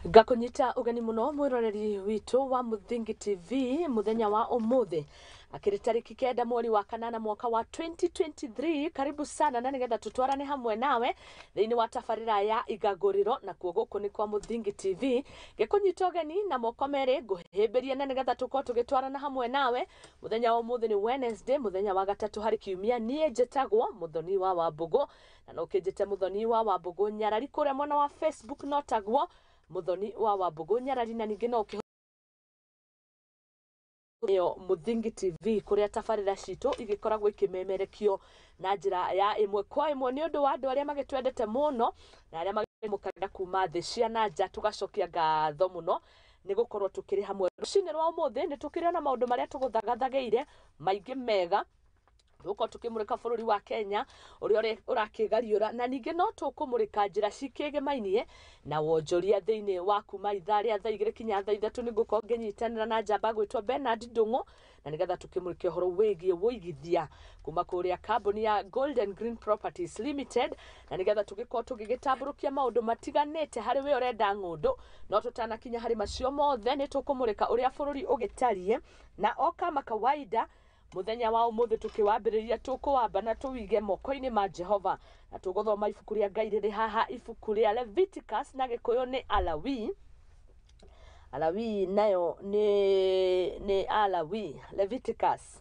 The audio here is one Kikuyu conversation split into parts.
Ngakũnyita ũgeni mũno mwĩroreri witũ wa Mũthingi TV mũthenya wa ũmũthĩ, akĩrĩ tarĩki 9 mweri wa 8 mwaka wa 2023. Karibu sana na nĩgetha tũtwarane hamwe nawe thĩinĩ wa tabarĩra ya Igagũrĩro, nakuo gũkũ nĩ kwa Mũthingi TV. Ngĩkũnyita ũgeni na moko merĩ, ngũhĩmbĩria na nĩgetha tũkorwo tũgĩtwarana hamwe nawe mũthenya wa ũmũthĩ. Nĩ Wednesday, mũthenya wa gatatũ harĩ kiumia. Niĩ njĩtagwo Mũthoni wa Wambũgũ, na no kĩnjĩte Mũthoni wa Wambũgũ Nyarari. Kũrĩa mwena wa Facebook no taguo, Mũthoni wa Wambũgũ Nyarari, na ningĩ no ũkĩhũthĩra Mũthingi TV kũrĩa tabarĩra citũ igĩkoragwo ikĩmemerekio na njĩra ya ĩmwe kwa ĩmwe nĩ ũndũ wa andũ arĩa magĩtwendete mũno na arĩa magĩmũkagĩra kuma thĩ cia na nja. Tũgacokia ngatho mũno nĩ gũkorwo tũkĩrĩ hamwe rũcinĩ rwa ũmũthĩ. Nĩ tũkĩrĩ ona maũndũ marĩa tũgũthagathagĩire maingĩ mega, tũgũkorwo tũkĩmũrĩka bũrũri wa Kenya ũrĩa ũrakĩgariũra, na ningĩ no tũkũmũrĩka njĩra cikĩgĩmainie na wonjoria thĩinĩ wa kuma ithaa rĩa thaa 2 kinya thaa 3. Nĩ ngũkorwo ngĩnyitanĩra na njamba gwĩtwo Bernard Ndung'u na nĩgetha tũkĩmũrĩke ũhoro wĩgiĩ wũigithia kuma kũrĩa kambuni ya Golden Green Properties Limited, na nĩgetha tũgĩkorwo tũgĩgĩtambũrũkia maũndũ matiganĩte harĩ we ũrenda ng'ũndũ. No tũtanakinya harĩ macio mothe, nĩ tũkũmũrĩka ũrĩa bũrũri ũgĩtariĩ, na o kama kawaida muthenya wa umuthi tukiwambĩrĩria tũkũwamba na tũwige moko-inĩ ma Jehova, na tũgũthoma ibuku rĩa Ngai rĩrĩ haha, ibuku rĩa Leviticus, na Gĩkũyũ nĩ Alawi. Alawi nayo nĩ Alawi, Leviticus.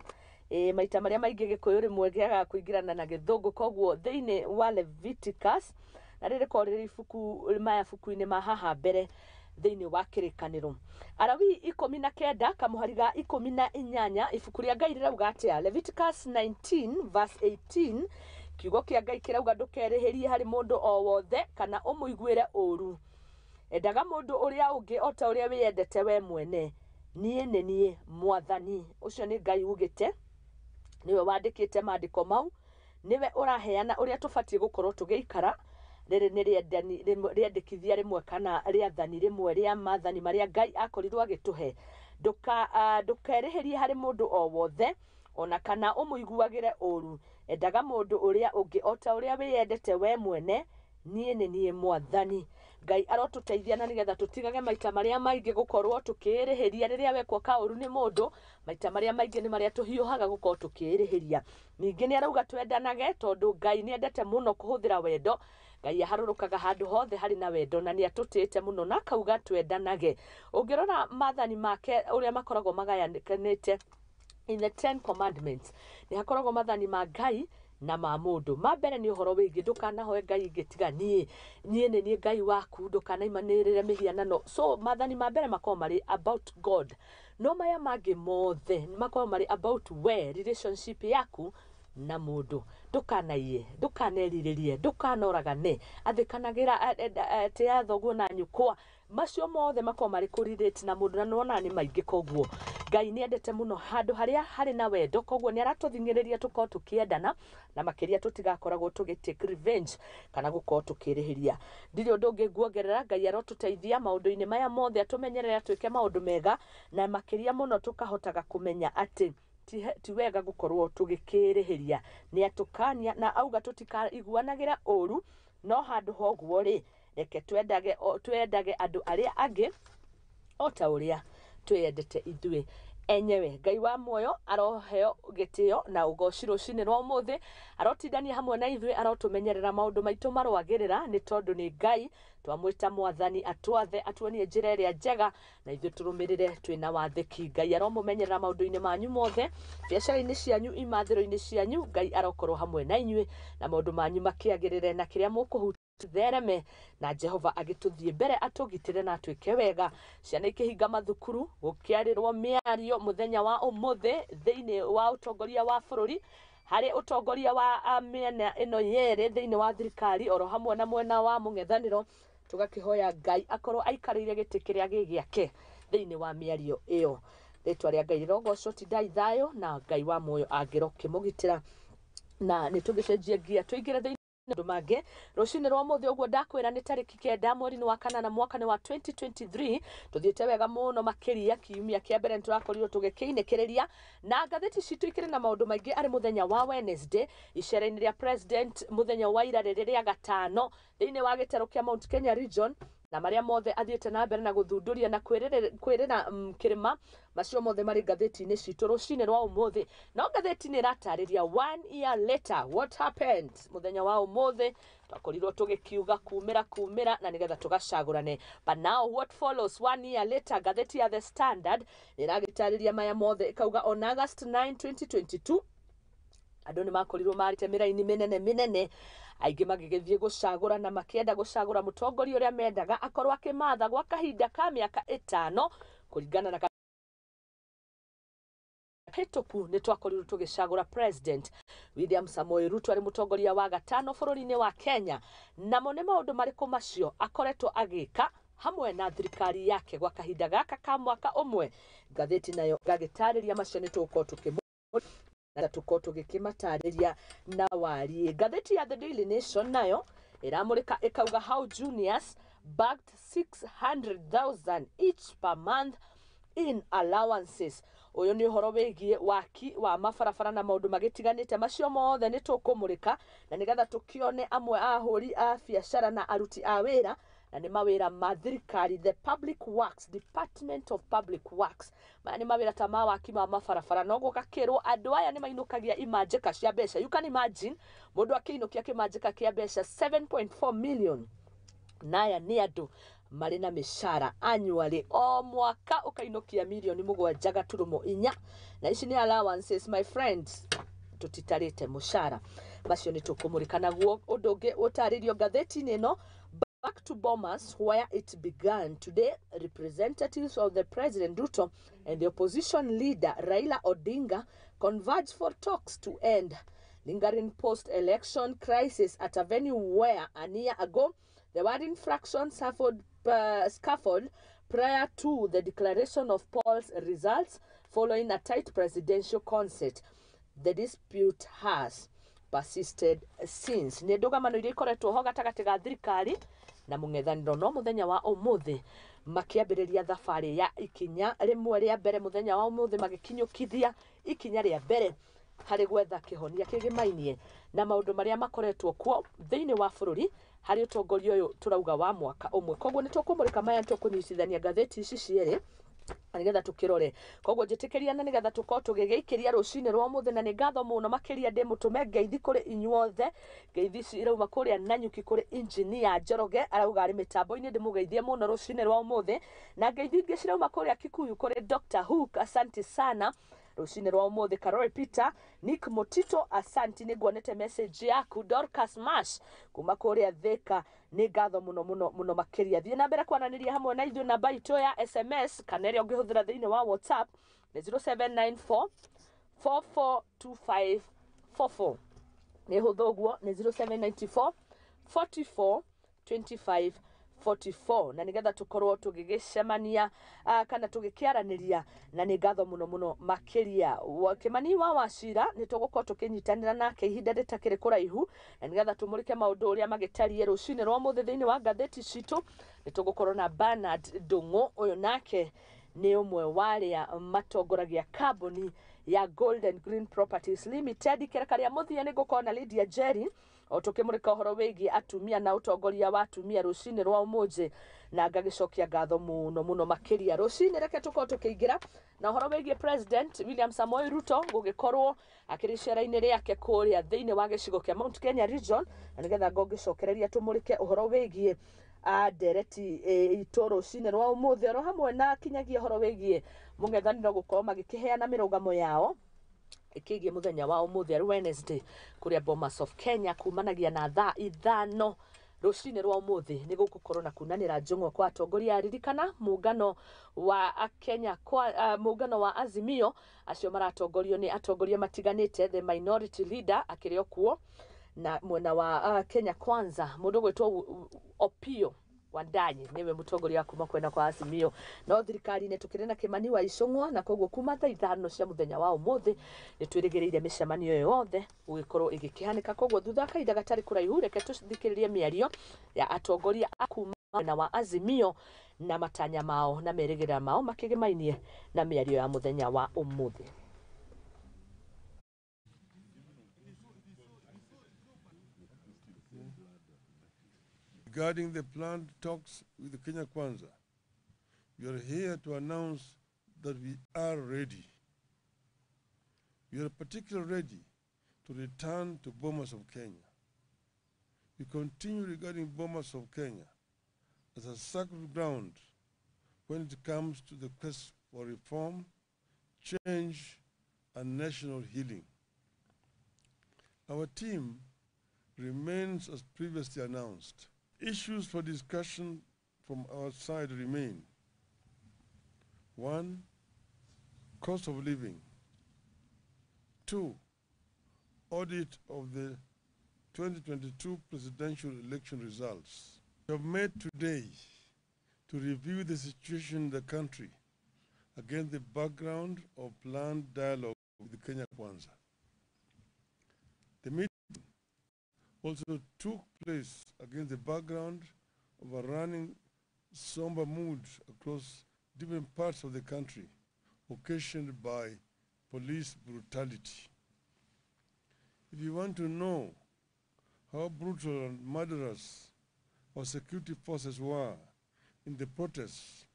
Ĩ maita marĩa maingĩ Gĩkũyũ rĩmwe kĩagaga kũingĩrana na Gĩthũngũ, koguo thĩinĩ wa Leviticus, na rĩrĩ korwo rĩrĩ ibuku maya buku-inĩ ma haha mbere thĩinĩ wa Kĩrĩkanĩro. Alawii 19 kamũhari ga 18, ibuku rĩa Ngai rĩrauga atĩa? Leviticus 19 verse 18, kiugo kĩa Ngai kĩrauga, "Ndũkerĩhĩrie harĩ mũndũ o wothe kana ũmũiguĩre ũũru. Endaga mũndũ ũrĩa ũngĩ o ta ũrĩa wĩyendete we mwene. Niĩ nĩ niĩ Mwathani." Ũcio nĩ Ngai ugĩte, nĩwe wandĩkĩte maandĩko mau, nĩwe ũraheana ũrĩa tũbatiĩ gũkorwo tũgĩikara. Rĩrĩ nĩ rĩandĩkithia rĩmwe kana rĩathani rĩmwe rĩa maathani marĩa Ngai akorirwo agĩtũhe. Ndũkerĩhĩrie harĩ mũndũ o wothe ona kana ũmũiguagĩre ũũru. Endaga mũndũ ũrĩa ũngĩ o ta ũrĩa wĩyendete we mwene. Niĩ nĩ niĩ Mwathani. Ngai arotũteithia na nĩgetha tũtigage maita marĩa maingĩ gũkorwo tũkĩĩrĩhĩria rĩrĩa wekwo kaũru nĩ mũndũ. Maita marĩa maingĩ nĩ marĩa tũhiũhaga gũkorwo tũkĩĩrĩhĩria. Ningĩ nĩ arauga twendanage, tondũ Ngai nĩ endete mũno kũhũthĩra wendo. Ngai aharũrũkaga handũ hothe harĩ na wendo, na nĩ atũtĩĩte mũno na akauga twendanage. Ũngĩrora maathani make ũrĩa makoragwo magayanĩte in the Ten Commandments, nĩ hakoragwo maathani ma Ngai na ma mũndũ. Ma mbere nĩ ũhoro wĩgiĩ ndũkanahoe ngai ingĩ tiga niĩ, niĩ nĩ niĩ Ngai waku, ndũkanaimanĩrĩre mĩhianano. So maathani ma mbere makoragwo marĩ about God, no maya mangĩ mothe makoragwo marĩ about we relationship yaku na mũndũ. Ndũkanaiye, ndũkanerirĩrie, ndũkanoragane, athĩkanagĩra, tĩa thoguo na nyũkwa. Macio mothe makoragwo marĩ kũ-relate na mũndũ, na nĩwonaga nĩ maingĩ. Koguo Ngai nĩ endete mũno handũ harĩa harĩ na wendo, koguo nĩ aratũthing'ĩrĩria tũkorwo tũkĩendana, na makĩria tũtigakoragwo tũgĩ take revenge kana gũkorwo tũkĩrĩhĩria. Ndirĩ ũndũ ũngĩ nguongerera. Ngai arotũteithia maũndũ-inĩ maya mothe, atũmenyerere, atwĩke maũndũ mega, na makĩria mũno tũkahotaga kũmenya atĩ ti wega gũkorwo tũgĩkĩrĩhĩria. Nĩ atũkania na auga tũtikaiguanagĩra ũru, no handũ ha ũguo rĩ, reke twendage andũ arĩa angĩ o ta ũrĩa twĩyendete ithuĩ enyewe. Ngai wa muoyo aroheo gĩtĩo na ũgoci rũcinĩ rwa ũmũthĩ. Arotindania hamwe na ithuĩ, arotũmenyerera, maũndũ maitũ marwagĩrĩra, nĩ tondũ nĩ Ngai twamwĩta Mwathani atwathe, atuonie njĩra ĩrĩa njega na ithuĩ tũrũmĩrĩre twĩna wathĩki. Ngai aromũmenyerera maũndũ-inĩ manyu mothe, biacara-inĩ cianyu, imathĩro-inĩ cianyu. Ngai arokorwo hamwe na inyuĩ na maũndũ manyu makĩagĩrĩre, na kĩrĩa mũkũhutia thereme, na Jehova agĩtũthiĩ mbere, atũgitĩre na atwĩke wega. Ciana ikĩhinga mathukuru, gũkĩarĩrwo mĩario mũthenya wa ũmũthĩ thĩinĩ wa ũtongoria wa bũrũri, harĩ ũtongoria wa mĩena ĩno yerĩ thĩinĩ wa thirikari oro hamwe na mwena wa mũng'ethanĩro. Tũgakĩhoya Ngai akorwo aikarĩire gĩtĩ kĩrĩa gĩ gĩake thĩinĩ wa mĩario ĩyo. Rĩtwa rĩa Ngai rĩrogocwo. Tindai thayũ, na Ngai wa muoyo angĩrokĩmũgitĩra, na nĩ tũgĩcenjie ngia tũingĩre thĩinĩ maũndũ mangĩ rũcinĩ rwa ũmũthĩ. Ũguo ndakwĩra nĩ tarĩki 9 mweri-inĩ wa 8 mwaka nĩ wa 2023. Tũthiĩte wega mũno makĩria. Kiumia kĩa mbere nĩ tũrakorirwo tũgĩkĩinĩkĩrĩria na ngathĩti citũ ikĩrĩ na maũndũ maingĩ arĩ mũthenya wa Wednesday, icera-inĩ rĩa president mũthenya wa ira rĩrĩ rĩa gatano thĩinĩ wa gĩtarũ kĩa Mount Kenya region. Na marĩa mothe athiĩte na mbere na gũthundũria na kwĩrĩra kĩrĩma macio mothe marĩ ngathĩti-inĩ citũ rũcinĩ rwa ũmũthĩ. No ngathĩti nĩ ĩratarĩria one year later what happened mũthenya wa ũmũthĩ. Twakorirwo tũgĩkiuga kumĩra kumĩra na nĩgetha tũgacagũrane, but now what follows one year later? Ngathĩti ya The Standard nĩ ĩragĩtarĩria maya mothe, ĩkauga on August 9 2022 andũ nĩ makorirwo marĩte mĩraini mĩnene mĩnene, aingĩ magĩgĩthiĩ gũcagũra na makĩenda gũcagũra mũtongoria ũrĩa mendaga akorwo akĩmatha gwa kahinda ka mĩaka 5 kũringana na hĩtũku. Nĩ twakorirwo tũgĩcagũra President William Samoei Ruto arĩ mũtongoria wa gatano bũrũri-inĩ wa Kenya. Namo nĩ maũndũ marĩkũ macio akoretwo agĩka hamwe na thirikari yake gwa kahinda gaka ka mwaka ũmwe? Ngathĩti nayo gagĩtarĩria macio, nĩ tũgũkorwo tũkĩmũ na tũkorwo tũgĩkĩmatarĩria na wariĩ. Ngathĩti ya The Daily Nation nayo ĩramũrĩka ĩkauga how juniors bagged 600,000 each per month in allowances. Ũyũ nĩ ũhoro wĩgiĩ waki wa mabarabara na maũndũ magĩtiganĩte, macio mothe nĩ tũkũmũrĩka na nĩgetha tũkĩone amwe a ahũri a biacara na aruti a wĩra, na nĩ mawĩra ma thirikari, the Public Works Department of Public Works. Maya nĩ mawĩra ta ma waki ma mabarabara, no gũgakĩrwo andũ aya nĩ mainũkagia imanjĩka cia mbeca. You can imagine mũndũ akĩinũkia kĩmanjĩka kĩa mbeca 7.4 million, na aya nĩ andũ marĩ na mĩcara annually, o mwaka ũkainũkia mirioni 7.4, na ici nĩ allowances, my friends, tũtitarĩte mũcara. Macio nĩ tũkũmũrĩka naguo. Ũndũ ũngĩ ũtarĩrio ngathĩti-inĩ ĩno: Back to Bomas where it began. Today, representatives of the President Ruto and the opposition leader Raila Odinga converge for talks to end lingering post-election crisis at a venue where a year ago the warring fraction suffered scaffold prior to the declaration of polls results following a tight presidential concert. The dispute has persisted since. Nĩ ndũgamano iria ikoretwo ho gatagatĩ ga thirikari na mũng'ethanĩro, no mũthenya wa ũmũthĩ makĩambĩrĩria thabarĩ ya ikinya rĩmwe rĩa mbere, mũthenya wa ũmũthĩ magĩkinyũkithia ikinya rĩa mbere harĩ gwetha kĩhonia kĩgĩmainie na maũndũ marĩa makoretwo kuo thĩinĩ wa bũrũri harĩ ũtongoria ũyũ tũrauga wa mwaka ũmwe. Koguo nĩ tũkũmũrĩka maya, nĩ tũkũnyitithania ngathĩti ici cierĩ na nĩgetha tũkĩrore. Koguo njĩtĩkĩria na nĩgetha tũkorwo tũgĩgĩikĩria rũcinĩ rwa ũmũthĩ, na nĩ ngatho mũno makĩria ndĩmũtũme ngeithi kũrĩ inyuothe. Ngeithi ici irauma kũrĩa Nanyuki kũrĩ Engineer Njoroge, arauga arĩ mĩtambo-inĩ, ndĩmũgeithie mũno rũcinĩ rwa ũmũthĩ. Na ngeithi ingĩ cirauma kũrĩa Kikuyu kũrĩ Dr. Hook, asante sana rũcinĩ rwa ũmũthĩ. Karori Peter, Nick Mutito, asanti, nĩ nguonete message yaku. Dorcas Mash kuma kũrĩa Thika, nĩ ngatho mũno mũno mũno makĩria. Thiĩ na mbere kwaranĩria hamwe na ithuĩ. Namba itũ ya SMS kana ĩrĩa ũngĩhũthĩra thĩinĩ wa WhatsApp nĩ 0794 442544. Nĩ hũthũ ũguo, nĩ 0794 44 25 44, na nigetha tukorwo tũgĩgĩcemania kana tũgĩkĩaranĩria, na nĩ ngatho mũno mũno makĩria. Kĩmani wa Wacira nĩ tũgũkorwo tũkĩnyitanĩra nake ihinda rĩtakĩrĩ kũraihu, na nĩgetha tũmũrĩke maũndũ ũrĩa magĩtariĩ rũcinĩ rwa ũmũthĩ thĩinĩ wa ngathĩti citũ. Nĩ tũgũkorwo na Bernard Ndung'u, ũyũ nake nĩ ũmwe wa arĩa matongoragia kambuni ya Golden Green Properties Limited. Ikereka rĩa mũthia nĩ ngũkorwo na Lydia Jerry o tũkĩmũrĩka ũhoro wĩgiĩ atumia na ũtongoria wa atumia rũcinĩ rwa ũmũthĩ, na ngagĩcokia ngatho mũno mũno makĩria rũcinĩ. Reke tũkorwo tũkĩingĩra na ũhoro wĩgiĩ President William Samoei Ruto gũgĩkorwo akĩrĩ icera-inĩ rĩake kũrĩa thĩinĩ wa gĩcigo kĩa Mount Kenya region, na nĩgetha ngongĩcokereria tũmũrĩke ũhoro wĩgiĩ ndereti itũ rũcinĩ rwa ũmũthĩ, oro hamwe na kinyagia ũhoro wĩgiĩ mũng'ethanĩro gũkorwo magĩkĩheana mĩrũgamo yao ĩkĩgiĩ mũthenya wa ũmũthĩ arĩ Wednesday kũrĩa Bomas of Kenya kumanagia na thaa 5 rũcinĩ rwa ũmũthĩ. Nĩ gũgũkorwo na kunanĩra njũng'wa kwa atongoria. Ririkana mũngano wa Kenya kwa mũngano wa Azimio, acio maratongorio nĩ atongoria matiganĩte, the minority leader akĩrĩ o kuo, na mwena wa Kenya Kwanza mũndũ gwĩtwo Opiyo Wandayi niwe mũtongoria wa kuma kwena kwa Azimio. No thirikari-inĩ tũkĩrĩ na Kĩmani wa Icũng'wa, na koguo kuma thaa 5 cia mũthenya wa ũmũthĩ nĩ twĩrĩgĩrĩire mĩcemanio ĩyo yothe gũgĩkorwo ĩgĩkĩhanĩka. Koguo thutha wa kahinda gatarĩ kũraihu, reke tũthikĩrĩrie mĩario ya atongoria a kuma mwena wa Azimio na matanya mao na merĩgĩrĩra mao makĩgĩmainie na mĩario ya mũthenya wa ũmũthĩ. Regarding the planned talks with the Kenya Kwanza, we are here to announce that we are ready. We are particularly ready to return to Bomas of Kenya. We continue regarding Bomas of Kenya as a sacred ground when it comes to the quest for reform, change, and national healing. Our team remains as previously announced. Issues for discussion from our side remain. 1, cost of living. 2, audit of the 2022 presidential election results. We have met today to review the situation in the country against the background of planned dialogue with the Kenya Kwanza. The meeting also took place against the background of a running somber mood across different parts of the country, occasioned by police brutality. If you want to know how brutal and murderous our security forces were in the protests,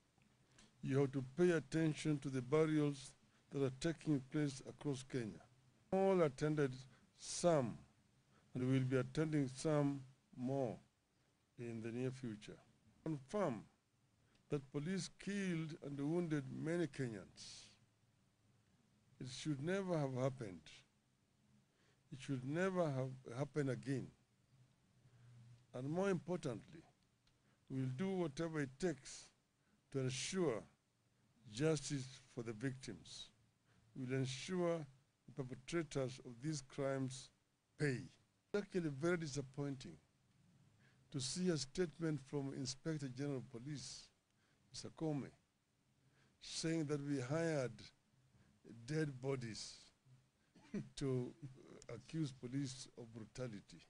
you have to pay attention to the burials that are taking place across Kenya. All attended some, and we will be attending some more in the near future. Confirm that police killed and wounded many Kenyans. It should never have happened. It should never have happened again. And more importantly, we will do whatever it takes to ensure justice for the victims. We will ensure the perpetrators of these crimes pay. It's actually very disappointing to see a statement from Inspector General of Police, Mr. Koome, saying that we hired dead bodies to accuse police of brutality.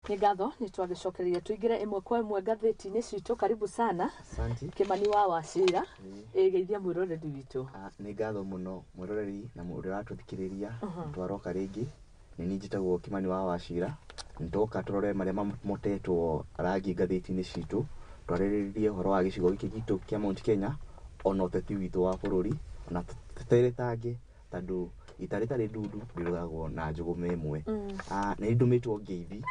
Nĩ ngatho nĩ twagĩcokereire tũingĩre ĩmwe kwa ĩmwe ngathĩti-inĩ citũ. Karibu sana. Asante. Kĩmani wa Wachira, ĩgeithia mwĩroreri witũ. Nĩ ngatho mũno mwĩroreri na mũndũ ũratũthikĩrĩria. Twaroka rĩngĩ, nĩ niĩ njĩtagwo Kĩmani wa Wachira. Nĩtwoka tũrore marĩa mamotetwo rangi ngathĩti-inĩ citũ, twarĩrĩrie ũhoro wa gĩcigo gĩkĩ gitũ kĩa Mount Kenya, ona ũteti witũ wa bũrũri, ona tũteretange tondũ ita rĩtarĩ ndundu rĩrugagwo na njũgũma ĩmwe. Nĩ ndũmĩtwo ngeithi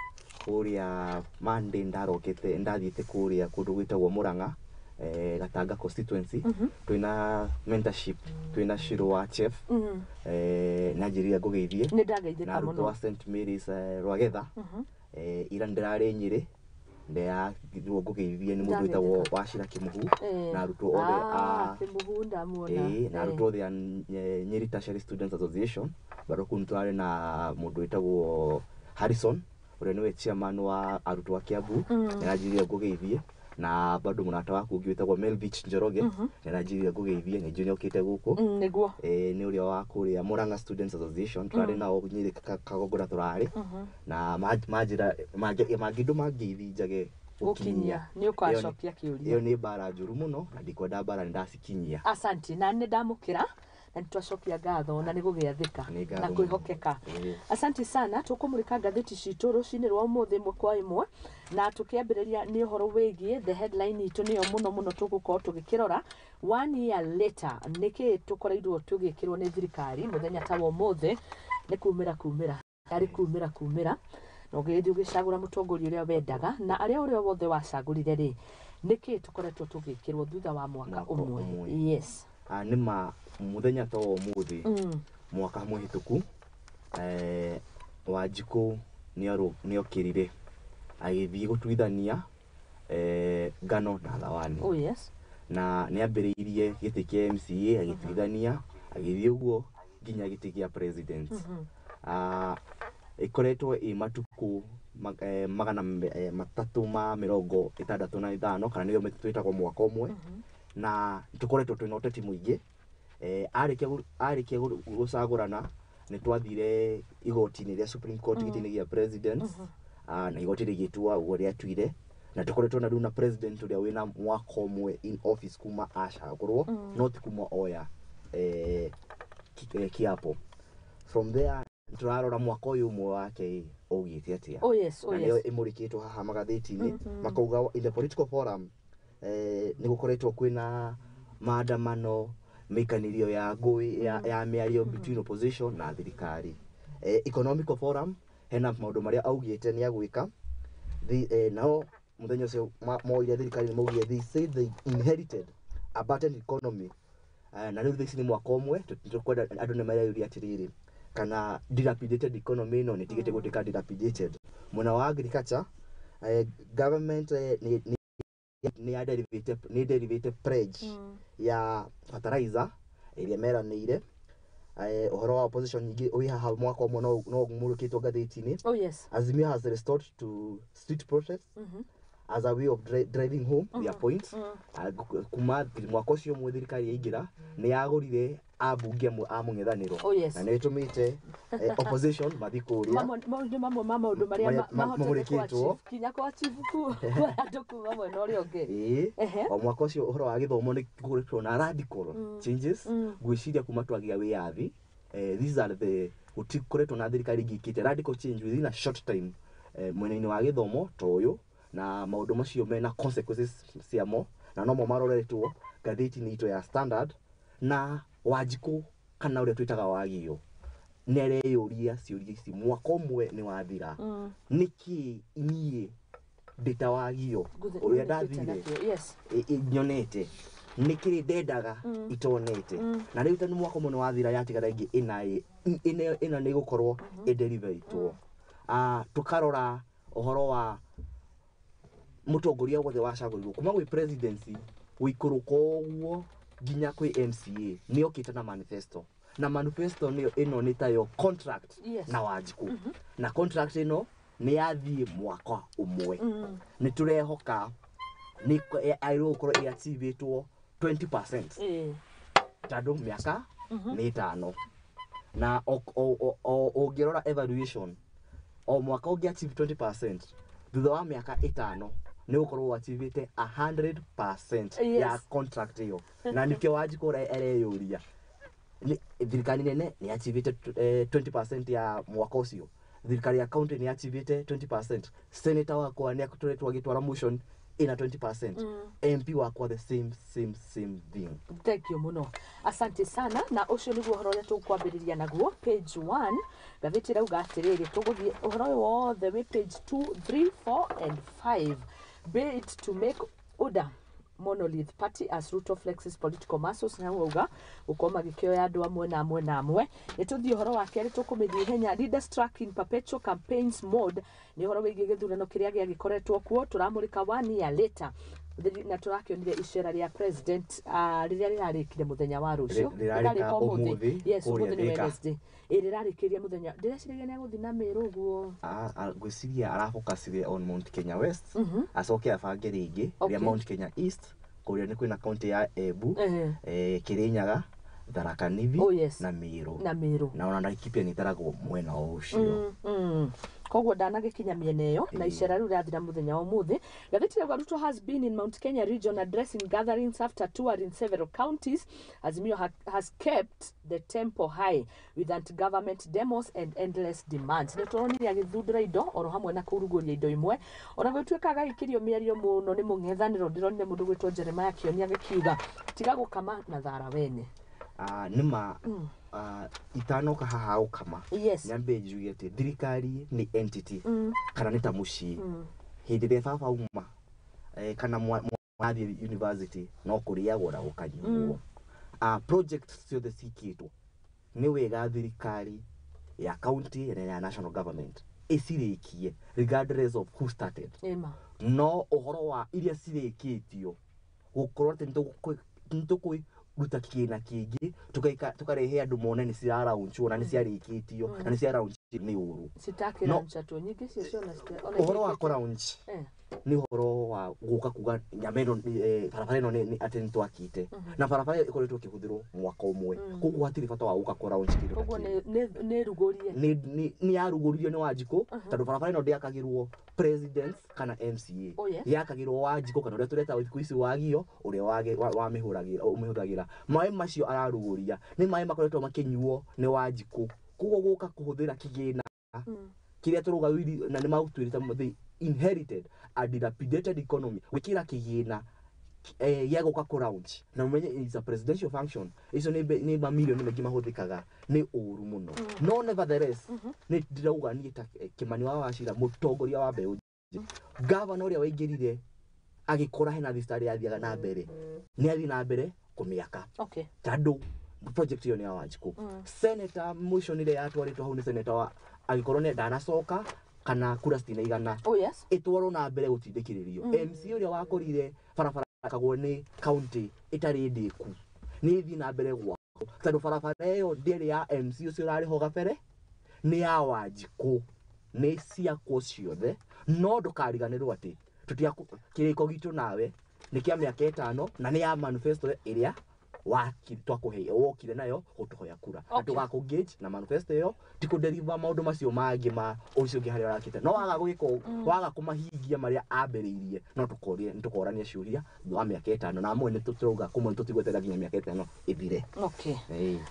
kũrĩa Monday, ndarokete ndathiĩte kũrĩa kũndũ gwĩtagwo Murang'a, Gatanga constituency. Twĩna mentorship, twĩna Shiro wa chef, na njĩrire ngũgeithie. Nĩ ndageithĩka na arutwo mũno. a St Mary's, Rwagetha. Ira ndĩrarĩ Nyĩrĩ, ndĩrathirwo ngũgeithie nĩ mũndũ wĩtagwo Wachira Kĩmũhu na arutwo othe a Kĩmũhu ndamuona. Na arutwo othe a Nyeri Tertiary Students Association. Bado kũu nĩtũrarĩ na mũndũ wĩtagwo Harrison, ũrĩa nĩwe chairman wa arutwo a Kiambu, nĩaranjĩrire ngũgeithie. Na bado mũrata waku ũngĩ wĩtagwo Melvich Njoroge nĩaranjĩrire ngũgeithie, nĩ njũĩ nĩokĩte gũkũ. Nĩguo. Nĩ ũrĩa wa kũrĩa Murang'a Students Association, tũrarĩ nao Nyĩrĩ Kagongona tũrarĩ na manjĩra mangĩndũma ngeithi njage gũkinyia nĩ ũkacokia kĩũria. Ĩyo nĩ mbara njũru mũno na ndikwenda mbara, nĩ ndacikinyia. Asante, na nĩ ndamũkĩra na nĩ twacokia ngatho na nĩ gũgĩathĩka Nĩ ngatho na mũno. kwĩhokeka. Asante sana. Tũkũmũrĩka ngathĩti citũ rũcinĩ rwa ũmũthĩ ĩmwe kwa ĩmwe, na tũkĩambĩrĩria nĩ ũhoro wĩgiĩ the headline itũ, nĩyo mũno mũno tũgũkorwo tũgĩkĩrora. 1 year later, nĩkĩ tũkoreirwo tũgĩkĩrwo nĩ thirikari mũthenya ta wa ũmũthĩ? Nĩ kumĩra kumĩra arĩ kumĩra kumĩra na ũgĩthiĩ ũgĩcagũra mũtongoria ũrĩa wendaga, na arĩa ũrĩa wothe wacagũrire rĩ, nĩkĩ tũkoretwo tũgĩkĩrwo thutha wa mwaka Mwaka ũmwe? ũmwe. Yes. Nĩ ma mũthenya ta wa ũmũthĩ mwaka mũhĩtũku, Wanjikũ nĩokĩrire agĩthiĩ gũtuithania ngano na thawani. Oh yes. Na nĩambĩrĩirie gĩtĩ kĩa MCA agĩtuithania, agĩthiĩ ũguo nginya gĩtĩ kĩa president. Ĩkoretwo ĩ matukũ 365 kana nĩyo twĩtagwo mwaka ũmwe, na tũkoretwo twĩna ũteti mũingĩ. Arĩkia gũcagũrana nĩ twathire igoti-inĩ rĩa Supreme Court, gĩtĩ-inĩ gĩa president, na igoti rĩgĩtua ũguo rĩatuire, na tũkoretwo na rĩu na president ũrĩa wĩna mwaka ũmwe in office kuma acagũrwo, no ti kuma oya kĩapo. From there tũrarora mwaka ũyũ ũmwe wake ũgĩte atĩa. Oh yes, oh Na nĩyo yes. ĩmũrĩkĩtwo haha magathĩti-inĩ, makauga in the political forum nĩ gũkoretwo kwĩna maandamano, mĩikanĩrio ya ngũĩ ya mĩario between opposition na thirikari. Economical forum hena maũndũ marĩa augĩte nĩ agwĩka. Nao mũthenya ũcio moire thirikari nĩ maugire, they said they inherited a battered economy. Na rĩu thaa ici nĩ mwaka ũmwe, tũkwenda andũ nĩ mareyũria atĩrĩrĩ, kana dilapidated economy ĩno nĩ ĩtigĩte gũtuĩka dilapidated. Mwena wa agriculture, government nĩ derivate pledge ya fertilizer ĩrĩa meranĩire. Ũhoro wa opposition nyingĩ wĩ haha mwaka ũmwe no mũrũkĩtwo ngathĩti-inĩ. Oh yes. Azimio has restored to street protests as a way of driving home their points. Kuma mwaka ũcio ũmwe thirikari yaingĩra nĩ yagũrire ambunge amwe a mũng'ethanĩro, Oh yes. na nĩ ĩtũmĩte opposition mathiĩ kũrĩa. Mamwe mau nĩ mamwe ma maũndũ marĩa Marĩa mahotete mamũrĩkĩtwo. kũ-achieve, kinya kũ-achieve kuoya andũ kuma mwena ũrĩa ũngĩ. Ĩĩ. O mwaka ũcio ũhoro wa gĩthomo nĩ gũkoretwo na radical changes. Ngwĩciria kuma twagĩa wĩyathi, these are the gũtikoretwo na thirikari ĩngĩ ĩkĩte radical change within a short time mwena-inĩ wa gĩthomo ta ũyũ, na maũndũ macio mena consequences ciamo, na nomo maroretwo ngathĩti-inĩ itũ ya Standard. Na Wanjikũ kana ũrĩa twĩtaga Wagio nĩ areyũria ciũria ici, mwaka ũmwe nĩ wathira, nĩkĩ niĩ ndĩ ta Wagio ũrĩa ngũthĩkĩte ndathire nakĩo. Yes. Nyonete nĩkĩrĩ ndendaga itonete, na rĩu tondũ mwaka ũmwe nĩ wathira yatigara ĩngĩ ĩna ĩna nĩ ĩgũkorwo ĩdeliveritwo. Tũkarora ũhoro wa mũtongoria wothe wacagũrirwo kuma gwĩ presidency gũikũrũka ũguo nginya kwĩ MCA nĩ okĩte na manifesto, na manifesto nĩyo ĩno nĩ tayo contract na Wanjikũ, na contract ĩno nĩ yathiĩ mwaka ũmwe. Nĩ tũrehoka nĩ agĩrĩirwo gũkorwo ĩachivĩtwo 20%, tondũ mĩaka nĩ ĩtano, na ũngĩrora evaluation o mwaka ũngĩ achieve 20% thutha wa mĩaka ĩtano nĩ ũgũkorwo achievĩte 100% ya contract ĩyo. Na nĩkĩo Wanjikũ areyũria, thirikari nene nĩ achievĩte 20% ya mwaka ũcio, thirikari ya county nĩ achievĩte 20%, senator wakwa nĩ akoretwo agĩtwara motion ĩna 20%, MP wakwa the same same same thing. Thank you muno, asante sana. Na ũcio nĩguo ũhoro ũrĩa tũkwambĩrĩria naguo page 1. Ngathĩti ĩrauga atĩrĩrĩ, tũgũthiĩ ũhoro ũyũ wothe wĩ page 2, 3, 4 and 5. Bid to make order monolith party as Ruto flexes political muscles, na auga gũkorwo magĩkĩoya andũ amwe na amwe na amwe. Nĩ tũthiĩ ũhoro wa kerĩ, tũkũmĩthiĩ ihenya. Leaders track in perpetual campaigns mode, nĩ ũhoro wĩgiĩ gĩthurano kĩrĩa gĩagĩkoretwo kuo, tũramũrĩka one year later. Na tũrakĩonire icera rĩa president rĩrĩa rĩrarĩkire mũthenya wa rũciũ. Rĩrarĩka Rĩrarĩka ũmũthĩ Yes, kũrĩa ũmũthĩ nĩ Thika. Wednesday. Ĩ rĩrarĩkĩria mũthenya, ndĩreciragia nĩ agũthiĩ na Mĩrũ ũguo. Ngwĩciria arafocusire on Mount Kenya West, acoke abange rĩngĩ rĩa Mount Kenya East, kũrĩa nĩ kwĩna county ya Embu, Kirinyaga, Tharaka Nithi Oh, yes. na Meru. Na Mĩrũ. Na ona Laikipia nĩ ĩtaragwo mwena o ũcio. Koguo ndanagĩkinya mĩena ĩyo na Ĩĩ. icera rĩu rĩrathira mũthenya wa ũmũthĩ. Ngathĩti rauga Ruto has been in Mount Kenya region addressing gatherings after touring several counties. Azimio has kept the tempo high with anti-government demos and endless demands. Nĩ tũronire agĩthundũra indo oro hamwe na kũrugũria indo imwe, ona gũtuĩka agagĩkĩrio mĩario mũno nĩ mũng'ethanĩro. Ndĩronire mũndũ gwĩtwo Jeremiah Kĩoni agĩkiuga tiga gũkama na thara wene. Nĩma itanoka haha gũkama, nyambe njuge atĩ thirikari nĩ entity kana nĩ ta mũciĩ. Hĩndĩ ĩrĩa baba auma kana mwathiĩ university no kũrĩagwo na gũkanyuo. Project ciothe cikĩtwo nĩ wega thirikari ya county na ya national government ĩcirĩkie regardless of who started. Ĩma. No ũhoro wa iria cirĩkĩtio gũkorwo atĩ nĩtũkwĩruta kĩgĩna kĩngĩ tũkarehe andũ mone nĩ ciraraunchwo na nĩ ciarĩkĩtio na nĩ ciaraunchwo. Nĩ ũru. Citakĩrauncha nyingĩ cio ciona ona Ũhoro wa ingĩkĩte- kũraunch nĩ ũhoro wa gũka kuga nyama ĩno barabara ĩno atĩ nĩ twakĩte na barabara ĩyo ĩkoretwo ĩkĩhũthĩrwo mwaka ũmwe, koguo hatirĩ bata wa gũka kũraunch kĩndũ ta Koguo kĩu. nĩ rugũrie. Nĩ yarugũririo nĩ Wanjikũ tondũ barabara ĩno ndĩakagĩrwo presidents kana MCA. Oh, yes. Yakagĩrwo Wanjikũ kana ũrĩa tũreta thikũ ici wagio ũrĩa wamĩhũragĩra ũmĩhũthagĩra. Maĩ macio ararugũria nĩ maĩ makoretwo makĩnyuo nĩ Wanjikũ, koguo gũka kũhũthĩra kĩgĩna kĩrĩa tũrauga na nĩ magũtuĩrĩte they inherited a dilapidated economy, gwĩkĩra kĩgĩna gĩa gũka kũ launch na ũmenye it's a presidential function, icio nĩ mamirioni maingĩ mahũthĩkaga, nĩ ũru mũno. No nevertheless nĩ ndĩrauga niĩ ta Kĩmani wa Wachira, mũtongoria wa mbeũ njĩthĩ, gavana ũrĩa waingĩrire agĩkora hena thibitarĩ yathiaga na mbere, nĩ athiĩ na mbere kũmĩaka tondũ project ĩyo nĩ ya Wanjikũ. Senator motion ĩrĩa yatwarĩtwo hau nĩ senator wa angĩkorwo nĩ ndanacoka kana kura citinaigana, ĩtwarwo na mbere gũtindĩkĩrĩrio. MC ũrĩa wakorire barabara yakagwo nĩ county ĩtarĩ ndĩku nĩ ĩthiĩ na mbere gwakwo, tondũ barabara ĩyo ndĩrĩ ya MC ũcio ũrarĩ ho gabere, nĩ ya Wanjikũ, nĩ ciakwo ciothe. No ndũkariganĩrwo atĩ kĩrĩko gitũ nawe nĩ kĩa mĩaka 5 na nĩ ya manifesto ĩrĩa twakũhe wokire nayo gũtũhoya kura na tũgakũ na manifesto ĩyo ti kũdeliver maũndũ macio mangĩ ma ũcio ũngĩ harĩa ũrakĩte. No waga gwĩka, waga kũmahingia marĩa ambĩrĩirie, no tũkorie nĩ tũkorania ciũria thutha wa mĩaka 5, na amwe nĩ tũrauga kũmwe nĩ tũtigweterera nginya mĩaka 5 ĩthire.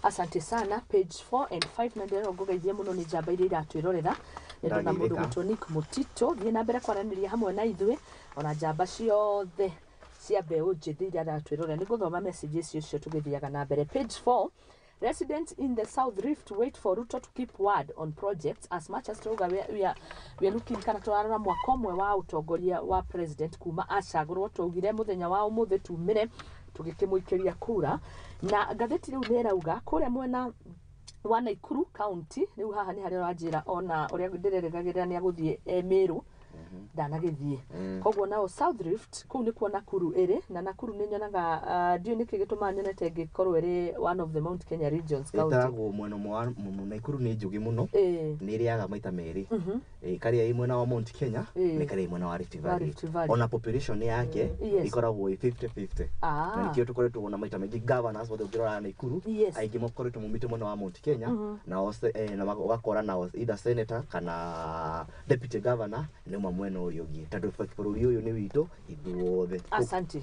Asante sana. Page 4 and 5 na ndĩrerwo ngũgeithie mũno nĩ njamba iria iratwĩrorera. Nĩ ndona mũndũ Ndageithĩka. gwĩtwo Nick Mũtito, thiĩ na mbere kwaranĩria hamwe na ithuĩ, ona njamba ciothe cia mbeũ njĩthĩ iria iratwĩrorera. Nĩ ngũthoma message icio cio tũgĩthiaga na mbere. Page 4. Residents in the South Rift wait for Ruto to keep word on projects. As much as turauga we are looking kana tũrarora mwaka ũmwe wa ũtongoria wa president kuma acagũrwo, twaugire mũthenya wa ũmũthĩ tumĩre tũgĩkĩmũikĩria kura, na ngathĩti rĩu nĩ ĩrauga kũrĩa mwena wa Nakuru County rĩu haha nĩ harĩa ũranjĩra ona ũrĩa ndĩrerĩgagĩrĩra nĩ agũthiĩ Meru ndanagĩthiĩ. Koguo nao South Rift kũu nĩkuo Nakuru ĩrĩ, na Nakuru nĩ nyonaga ndiũĩ nĩkĩ gĩtũmaga nyonete ĩngĩkorwo ĩrĩ one of the Mount Kenya regions county. Ĩtaragwo mwena ũmwe wa Nakuru nĩ njũgĩ mũno. Nĩ ĩrĩaga maita merĩ. Ĩkarĩa ĩ mwena wa Mount Kenya, na ĩkarĩa ĩ mwena wa Rift Wa Valley. Rift Valley. Ona population yake ĩkoragwo ĩ 50-50, na nĩkĩo tũkoretwo na maita maingĩ governors othe ũngĩrora Nakuru, aingĩ makoretwo maumĩte mwena wa Mount Kenya, nao na ũgakora nao either senator kana deputy governor nĩ uma mwena ũrĩa ũngĩ, tondũ bũrũri ũyũ nĩ witũ ithuothe. Asante,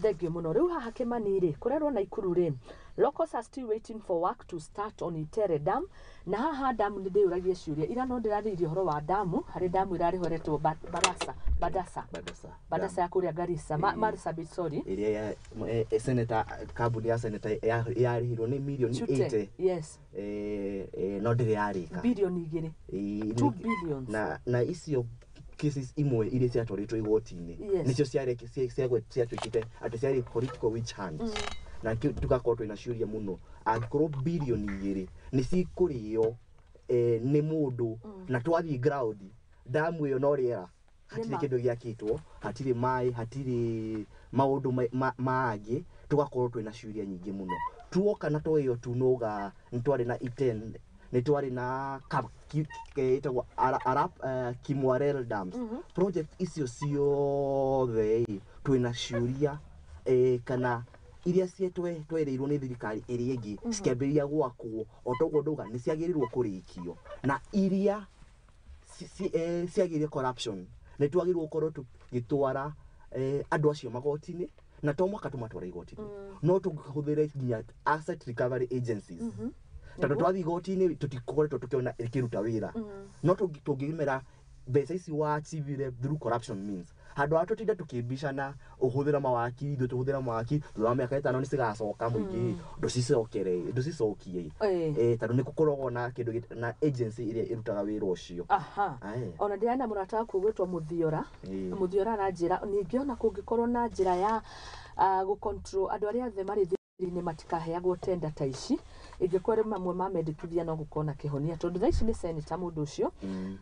thank you mũno. Rĩu haha Kĩmani rĩ, kũrerwo Naikuru rĩ, locals are still waiting for work to start on Itere Dam. Na haha damu nĩ ndĩyũragia ciũria ira, no ndĩrarĩirie ũhoro wa damu, harĩ damu ĩrarĩho ĩretwo Barasa Badasa. Badasa. Badasa ya kũrĩa Garissa, Marsabit, sorry. Ĩrĩa ya senator, kambuni ya senator yarĩhirwo nĩ mirioni Chute. 80. No ndĩrĩ yarĩka. 2 birioni. 2 billions. Na icio cases imwe iria ciatwarĩtwo igoti-inĩ nĩcio ciatuĩkĩte atĩ ciarĩ political witch hunt, na kĩu tugakorwo twĩna ciũria mũno angĩkorwo 2 birioni nĩ cikũrĩo nĩ mũndũ, na twathiĩ ground damu ĩyo no rĩera, hatirĩ Nĩma. kĩndũ gĩakĩtwo, hatirĩ maĩ, hatirĩ maũndũ mangĩ. Tũgakorwo twĩna ciũria nyingĩ mũno tuoka na to ĩyo tu nũga nĩ twarĩ na Iten, nĩ twarĩ na ĩtagwo Arap Kimwarer dams project. Icio ciothe ĩ, twĩna ciũria kana iria twereirwo nĩ thirikari ĩrĩa ĩngĩ cikĩambĩrĩria gwakwo, o toguo ndauga nĩ ciagĩrĩirwo kũrĩkio, na iria ciagĩrĩire corruption nĩ twagĩrĩirwo gũkorwo tũgĩtwara andũ acio magoti-inĩ, na to mwaka tũmatware igoti-inĩ, no tũhũthĩre nginya asset recovery agencies, tondũ twathiĩ igoti-inĩ tũtikoretwo tũkĩona ĩkĩruta wĩra. No tũngĩmera mbeca ici wachivire through corruption means, handũ ha tũtinde tũkĩmbicana ũhũthĩra mawakiri, ithuĩ tũhũthĩra mawakiri, thutha wa mĩaka 5 nĩ cigacoka mũingĩ, ndũcicokere, ndũcicokie. Tondũ nĩ gũkoragwo na kĩndũ na agency ĩrĩa ĩrutaga wĩra ũcio. Aye. Ona ndĩrana mũrata waku ũgwĩtwo Mũthiora. Mũthiora aranjĩra ningĩ ona kũngĩkorwo na njĩra ya gũ-control andũ arĩa othe marĩ thirikari-inĩ matikaheagwo tenda ta ici, ingĩkorwo mamwe ma mendekithia no gũkorwo na kĩhonia, tondũ thaa ici nĩ senator mũndũ ũcio.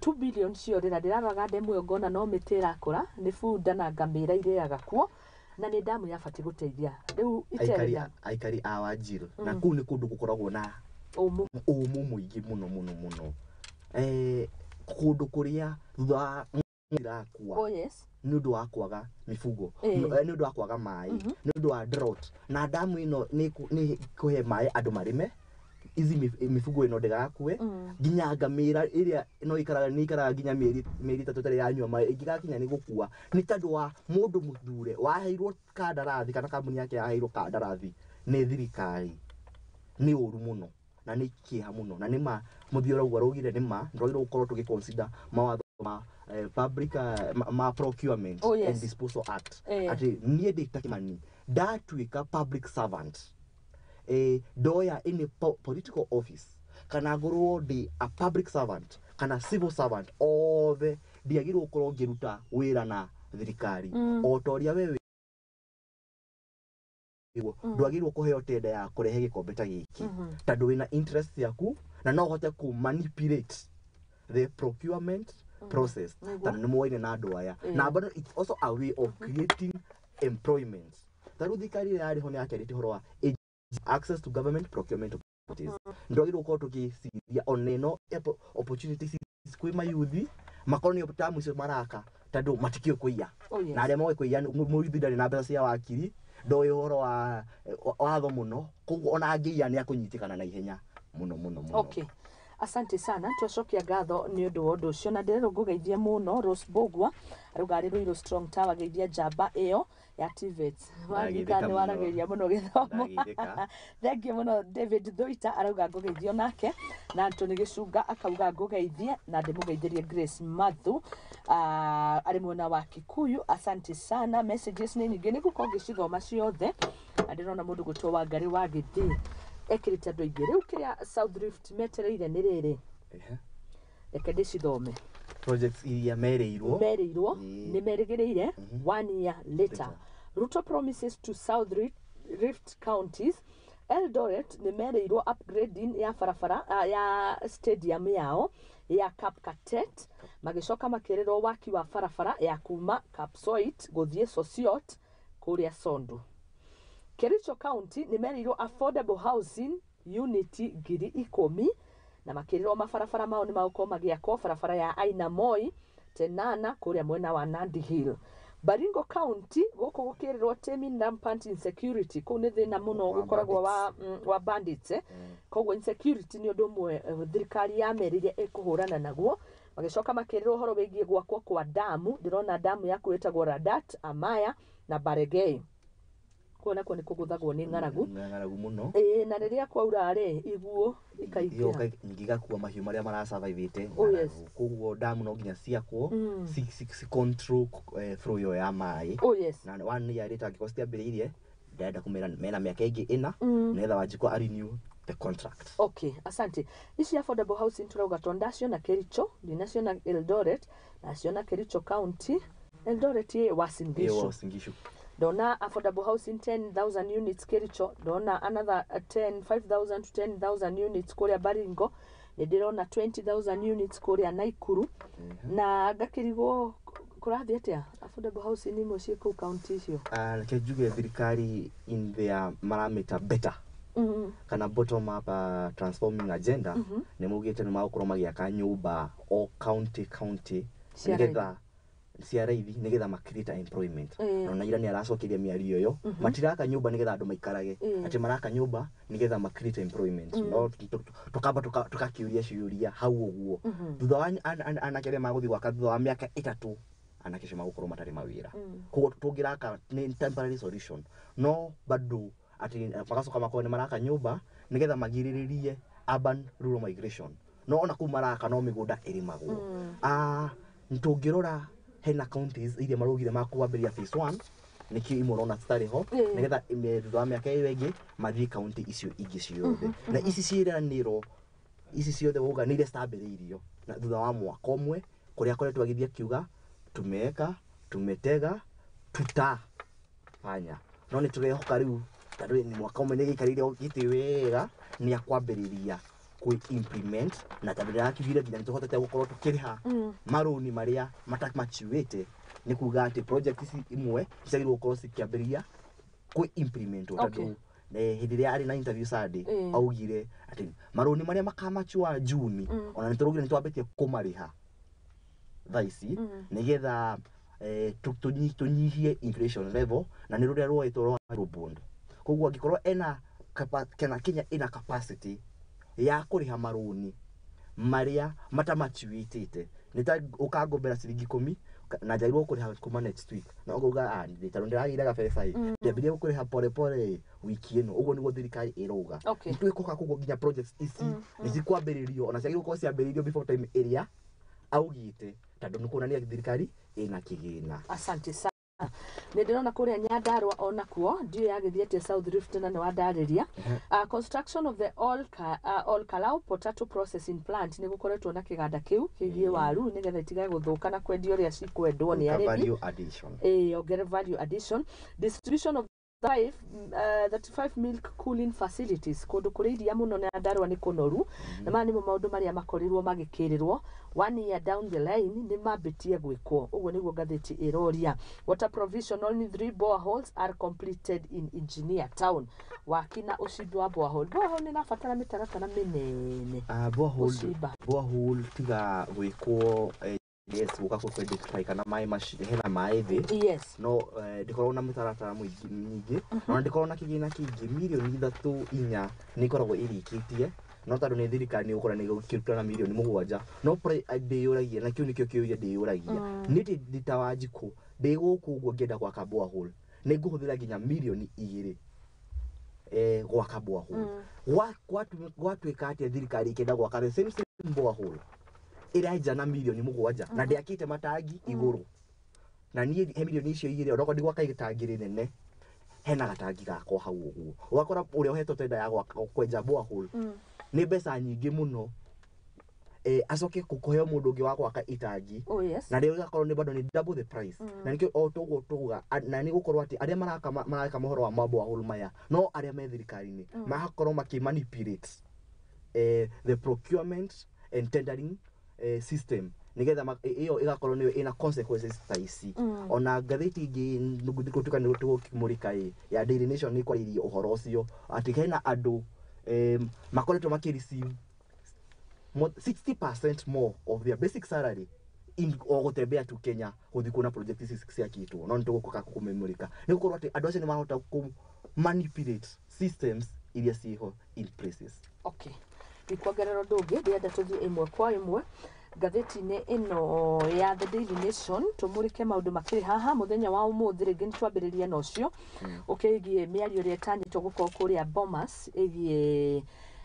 2 billion ciorĩra. Ndĩraroraga ndemu ĩyo ngona no mĩtĩ ĩrakũra, nĩ bunda na ngamĩra irĩaga kuo, na nĩ ndamu yabatiĩ gũteithia rĩu Aikari iterera. Aikari a Wanjiru, na kũu nĩ kũndũ gũkoragwo na ũmũ. ũmũ mũingĩ mũno mũno mũno. Kũndũ kũrĩa thutha wa irakua. Oh yes. Nĩ ũndũ wa kwaga mifugo, nĩ ũndũ wa kwaga maĩ, nĩ ũndũ wa drought, na damu ĩno nĩ kũhe maĩ andũ marĩme ici mifugo ĩno ndĩgakue, nginya ngamĩra ĩrĩa no ikaraga nĩ ikaraga nginya mĩeri 3 ĩtarĩ yanyua maĩ, ĩngĩgakinya nĩ gũkua nĩ tondũ wa mũndũ mũthure waheirwo kandarathi kana kambuni yake yaheirwo kandarathi nĩ thirikari. Nĩ ũru mũno na nĩ kĩeha mũno, na nĩ ma mũthiĩ ũrauga raugire nĩ ma ndwagĩrĩirwo gũkorwo tũgĩ consider mawatho ma public ma procurement and disposal act, atĩ niĩ ndĩ ta Kimani ndatuĩka public servant, ndoya any political office kana ngorwo ndĩ a public servant kana civil servant, othe ndiagĩrĩirwo gũkorwo ngĩruta wĩra na thirikari. O ta ũrĩa we ndwagĩrĩirwo kũheo tenda ya kũrehe gĩkombe ta gĩkĩ, tondũ wĩna interest yaku na no ũhote kũ manipulate the procurement process, tondũ nĩ moaine na andũ aya. Na bado it's also a way of creating employment. Ta rĩu thirikari ĩrĩa yarĩ ho nĩ yakĩarĩtie ũhoro wa access to government procurement opportunities. Ndwagĩrĩirwo gũkorwo tũgĩciria ona ĩno opportunities kwĩ mayuthi makorwo nĩo tamu icio maraka, tondũ matikĩũĩ kũiya. Na arĩa moĩ kũiya, mũyuthi ndarĩ na mbeca cia wakiri, ndoĩ ũhoro wa watho mũno, koguo ona angĩiya nĩ akũnyitĩkana na ihenya mũno mũno mũno. Okay. Asante sana, twacokia ngatho nĩ ũndũ wa ũndũ ũcio, na ndĩrerwo ngũgeithie mũno Rose Bogwa arauga arĩ Ruiru Strong Tower, geithia njamba ĩyo ya TVETs. Ndageithĩka nĩ mũno. Waragĩria mũno gĩthomo. Ndageithĩka. Thengiũ mũno. David Thuita arauga ngũgeithio nake, na Anthony Gĩcunga akauga ngũgeithie na ndĩmũgeithĩrie Grace Mathu, arĩ mwena wa Kikuyu. Asante sana, messages nĩ nyingĩ, nĩ ngũkorwo ngĩcithoma ciothe, na ndĩrona mũndũ gwĩtwo Wangari wa Gĩthii ekĩrĩte andũ aingĩ. Rĩu kĩrĩa South Rift metereire nĩ rĩrĩ, reke ndĩcithome. Projects iria merĩirwo. Merĩirwo, nĩ merĩgĩrĩire one year later. Later. Ruto promises to South Rift counties. Eldoret nĩ merĩirwo upgrading ya barabara, ya stadium yao ya Kapkatet, magĩcoka makĩrĩrwo waki wa barabara ya kuma Kapsoit gũthiĩ Sosiot kũrĩa Sondu. Kericho County nĩ merĩirwo affordable housing unit 10,000, na makĩrĩrwo mabarabara mao nĩ magũkorwo magĩakwo barabara ya Aina Moi Tenana kũrĩa mwena wa Nandi Hill. Baringo County gũkũ gũkĩrĩrwo taming rampant insecurity, kũu nĩ thĩna mũno Wa gũkoragwo wa bandits, eh. Koguo insecurity nĩ ũndũ ũmwe thirikari yamerĩire ĩkũhũrana naguo. Magĩcoka makĩrĩrwo ũhoro wĩgiĩ gwakwo kwa damu, ndĩrona damu yaku ĩtagwo Radat, Amaya na Baregei. Kũu nakuo nĩ kũgũthagwo nĩ ng'aragu. Nĩ ng'aragu mũno. Ĩĩ, na rĩrĩa kwaura rĩ, iguũ ikaingĩra. Igoka nyingĩ igakua mahiũ marĩa marasurvivĩte. Oh, yes. Koguo damu no nginya ciakwo ci control flow ĩyo ya maĩ. Oh yes. Na one year later angĩkorwo citiambĩrĩirie, ndĩrenda kũmera mena mĩaka ĩngĩ 4 nĩgetha Wanjikũ a renew the contract. Okay, asante. Ici affordable housing turauga to ndaciona Kericho, ndinaciona Eldoret, ndaciona Kericho County, Eldoret ĩ Uasin Ĩyo Gishu. Uasin Gishu. Ndona affordable housing 10,000 units Kericho, ndona another 10 5,000 to 10,000 units kũrĩa Baringo, nĩ ndĩrona 20,000 units kũrĩa Naikuru, na ngakĩrigwo kũrathiĩ atĩa affordable housing imwe ciĩ kũu county icio. Ah, reke njuge thirikari in their maramĩta better kana bottom up transforming agenda, nĩ maugĩte nĩ magũkorwo magĩaka nyũmba o county county Cia nĩgetha cia raithi, nĩgetha ma create employment. Na ira nĩ aracokeria mĩario ĩyo, matiraka nyũmba nĩgetha andũ maikarage, atĩ maraka nyũmba nĩgetha ma create employment. No tukamba tukakiuria ciũria hau ũguo, thutha wa anake arĩa magũthiĩ gwaka thutha wa mĩaka 3, anake acio magũkorwo matarĩ mawĩra. Koguo tũngĩraka nĩ temporary solution, no bado atĩ magacoka makorwo nĩ maraka nyũmba nĩgetha magirĩrĩrie urban rural migration, no ona kũu maraka no mĩgũnda ĩrĩmagwo. Ah, tũngĩrora hena counties iria maraugire makwambĩrĩria phase 1, nĩkĩo imwe ũrona citarĩ ho, nĩgetha thutha wa mĩaka ĩyo ĩngĩ mathiĩ county icio ingĩ ciothe, na ici ciĩranĩro ici ciothe wauga nĩ iria citambĩrĩirio na thutha wa mwaka ũmwe kũrĩa akoretwo agĩthiĩ akiuga tumeweka, tumetega, tutafanya, no nĩ tũrehoka rĩu tondũ nĩ mwaka ũmwe nĩ gĩikarĩire gĩtĩ wega, nĩ akwambĩrĩria kwĩ implement, na tondũ ndĩrakiugire nginya nĩ tũhotete gũkorwo tũkĩrĩha marũni marĩa matamachiwĩte, nĩ kuga atĩ project ici imwe ciagĩrĩirwo gũkorwo cikĩambĩrĩria kwĩ implement, tondũ Hĩndĩ ĩrĩa arĩ na interview Sunday augire atĩ marũni marĩa makamachua Juni ona nĩ tũraugire nĩ twambĩtie kũmarĩha thaa ici nĩgetha tũnyihie inflation level, na nĩ rũrĩa rwoetwo rwa Eurobond. Koguo angĩkorwo ena kana Kenya ĩna capacity ya kũrĩha marũni marĩa matamachuĩtĩte, nĩ ta ũkangombera ciringi 10 na njagĩrĩirwo kũrĩha kuma next week, na ũkauga tondũ ndĩragĩire gabeca ĩ ndĩambirie gũkũrĩha pole pole wiki ĩno. Ũguo nĩguo thirikari ĩrauga. Nĩtwĩkũka koguo nginya projects ici nĩ cikwambĩrĩrio, ona ciagĩrĩirwo gũkorwo ciambĩrĩirio before time ĩrĩa augĩte, tondũ nĩ kuonania thirikari ĩna kĩgĩna. Asante sana. Nĩ ndĩrona kũrĩa Nyandarua onakuo ndiũ yagĩthiĩte South Rift na nĩ wandarĩria. Construction of the Ol Kalou potato processing plant nĩ gũkoretwo na kĩganda kĩu kĩgiĩ waru nĩgetha itigage gũthũka na kwendio ũrĩa cikwendwo nĩ arĩmi. Value addition. Ongere value addition. Distribution of 35 milk cooling facilities kũndũ kũrĩ iria mũno na Nyandarua nĩ kũnoru, na maya nĩmo maũndũ marĩa makorirwo magĩkĩrĩrwo 1 year down the line nĩ mambĩtie gwĩkwo. Ũguo nĩguo ngathĩti ĩroria. Water provision, only 3 boreholes are completed in Engineer Town. Waki na ũcimbi wa borehole. Borehole nĩ ĩrabatara mĩtaratara mĩnene. Borehole, borehole tiga gwĩkwo yes, gũka kũ identify kana maĩ macio hena maĩ thĩ. Yes. No ndikoragwo na mĩtaratara mũingĩ nyingĩ, na ndikoragwo na kĩgĩna kĩingĩ. Mirioni 3 4 nĩ ikoragwo ĩrĩkĩtie, no tondũ nĩ thirikari nĩ gũkora nĩ gũkĩruta na mirioni 7. No ndĩyũragia, na kĩu nĩkĩo kĩũria ndĩyũragia, nĩ ndĩ ta Wanjikũ ndĩ gũkũ ũguo ngĩenda gwaka borehole nĩ ngũhũthĩra nginya mirioni 2 gwaka borehole. Gwatuĩka atĩa thirikari ĩkĩenda gwaka the same borehole ĩrenja na mirioni 7 na ndĩakĩte matangi igũrũ, na niĩ he mirioni icio 2 onokorwo ndigwaka itangi rĩnene hena gatangi gakwa hau ũguo. Ũgakora ũrĩa ũhetwo tenda ya gwaka kwenja borehole nĩ mbeca nyingĩ mũno, acoke kũheo mũndũ ũngĩ wa gwaka itangi. Oh yes. Na rĩo ĩgakorwo nĩ bado nĩ double the price. Na nĩkĩo o toguo tuga na nĩ gũkorwo atĩ arĩa maraka maraka mohoro wa maborehole maya no arĩa me thirikari-inĩ magakorwo makĩ manipulate the procurement and tendering system nigetha ĩyo ĩgakorwo nĩyo ĩna consequences ta ici. Ona ngathĩti ĩngĩ gũtuĩka nĩ tũgũkĩmũrĩka ĩ ya Daily Nation nĩ kwarĩirie ũhoro ũcio atĩ hena andũ makoretwo makĩ receive 60% more of their basic salary in o gũtembea tu Kenya gũthiĩ kuona project ici ciakĩtwo. No nĩ tũgũka kũmĩmũrĩka nĩ gũkorwo atĩ andũ acio nĩ marahota kũ manipulate systems iria ciĩho in places. Okay. Ndikuongerera ũndũ ũngĩ, ndĩrenda tũthiĩ ĩmwe kwa ĩmwe ngathĩti-inĩ ĩno ya The Daily Nation tũmũrĩke maũndũ makĩrĩ haha mũthenya wa ũmũthĩ. Rĩngĩ nĩtwambĩrĩria na ũcio ũkĩgiĩ mĩario ĩrĩa ĩtanyĩtwo gũkorwo kũrĩa Bomas ĩgiĩ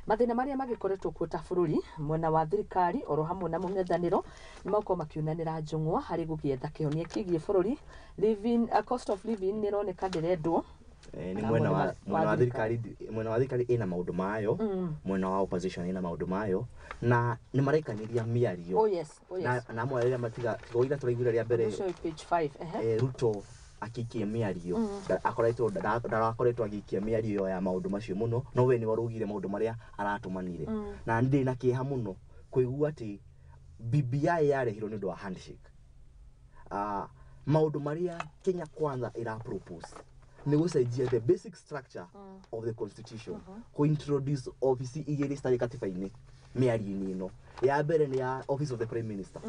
mathĩna marĩa magĩkoretwo kuo ta bũrũri. Mwena wa thirikari oro hamwe na mũng'ethanĩro nĩ magũkorwo makiunanĩra njũng'wa harĩ gũgĩetha kĩhonia kĩgiĩ bũrũri. Living, cost of living nĩ ĩroneka ndĩrendwo. Nĩ mwena wa thirikari, mwena wa thirikari ĩna maũndũ mayo, mwena wa opposition ĩna maũndũ mayo, na nĩ maraikanĩria mĩario. Oh yes, oh yes. Na amwe arĩa matiga tiga tũraiguire rĩa mbere page 5. Ruto akĩikia mĩario, akoretwo ndarakoretwo agĩikia mĩario ya maũndũ macio mũno, no we nĩ waraugire maũndũ marĩa aratũmanire. Na ndĩ na kĩeha mũno kũigua atĩ BBI yarehirwo nĩ ũndũ wa handshake. Maũndũ marĩa Kenya Kwanza ĩra propose nĩ gũcenjia the basic structure of the constitution, kũ introduce office igĩrĩ citarĩ katiba-inĩ. Mĩario-inĩ ĩno ya mbere nĩ ya office of the prime minister.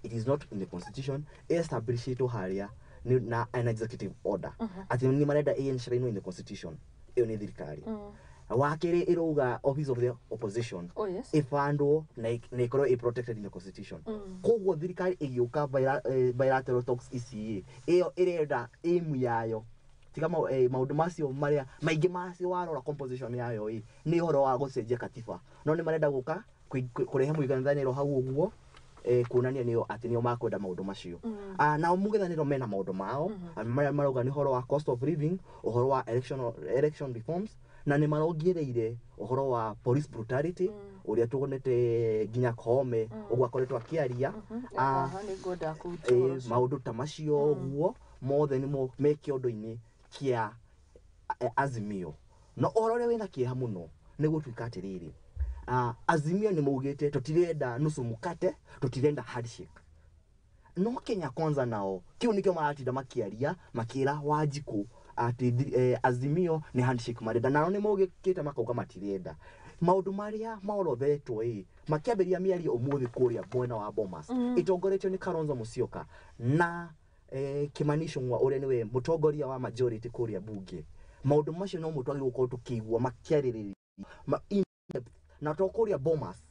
It is not in the constitution, establishĩtwo harĩa na an executive order atĩ nĩ marenda ĩ-enshrine in the constitution. Ĩyo nĩ thirikari. Wa kerĩ ĩrauga office of the opposition Oh yes. ĩbandwo na ĩkorwo ĩ protected in the constitution. Koguo thirikari ĩgĩũka bilateral talks ici ĩyo ĩrenda aim yayo tiga maũndũ macio marĩa maingĩ macio warora composition yayo ĩ nĩ ũhoro wa gũcenjia katiba, no nĩ marenda gũka kũrehe mũigananĩro hau ũguo, kuonania nĩo atĩ nĩo makwenda maũndũ macio. Nao mũng'ethanĩro mena maũndũ mao marĩa marauga nĩ ũhoro wa cost of living, ũhoro wa election reforms, na nĩ marongereire ũhoro wa police brutality ũrĩa tuonete nginya Koome ũguo akoretwo akĩaria. Maũndũ ta macio ũguo mothe nĩmo me kĩondo-inĩ kĩa Azimio. No ũhoro ũrĩa wĩna kĩeha mũno nĩ gũtuĩka atĩrĩrĩ, Azimio nĩ maugĩte tũtirenda nusu mkate, tũtirenda handshake. No Kenya Kwanza nao kĩu nĩkĩo maratinda makĩaria makĩra Wanjikũ atĩ Azimio nĩ handshake marenda, nao nĩ maugĩkĩte makauga matirenda. Maũndũ marĩa maorothetwo ĩ makĩambĩrĩria mĩario ũmũthĩ kũrĩa mwena wa Bomas ĩtongoretio nĩ Kalonzo Musyoka na Kimani Ichung'wa ũrĩa nĩwe mũtongoria wa majority kũrĩa bunge. Maũndũ macio no mo twagĩrĩirwo gũkorwo tũkĩigua makĩarĩrĩria in depth, na to kũrĩa Bomas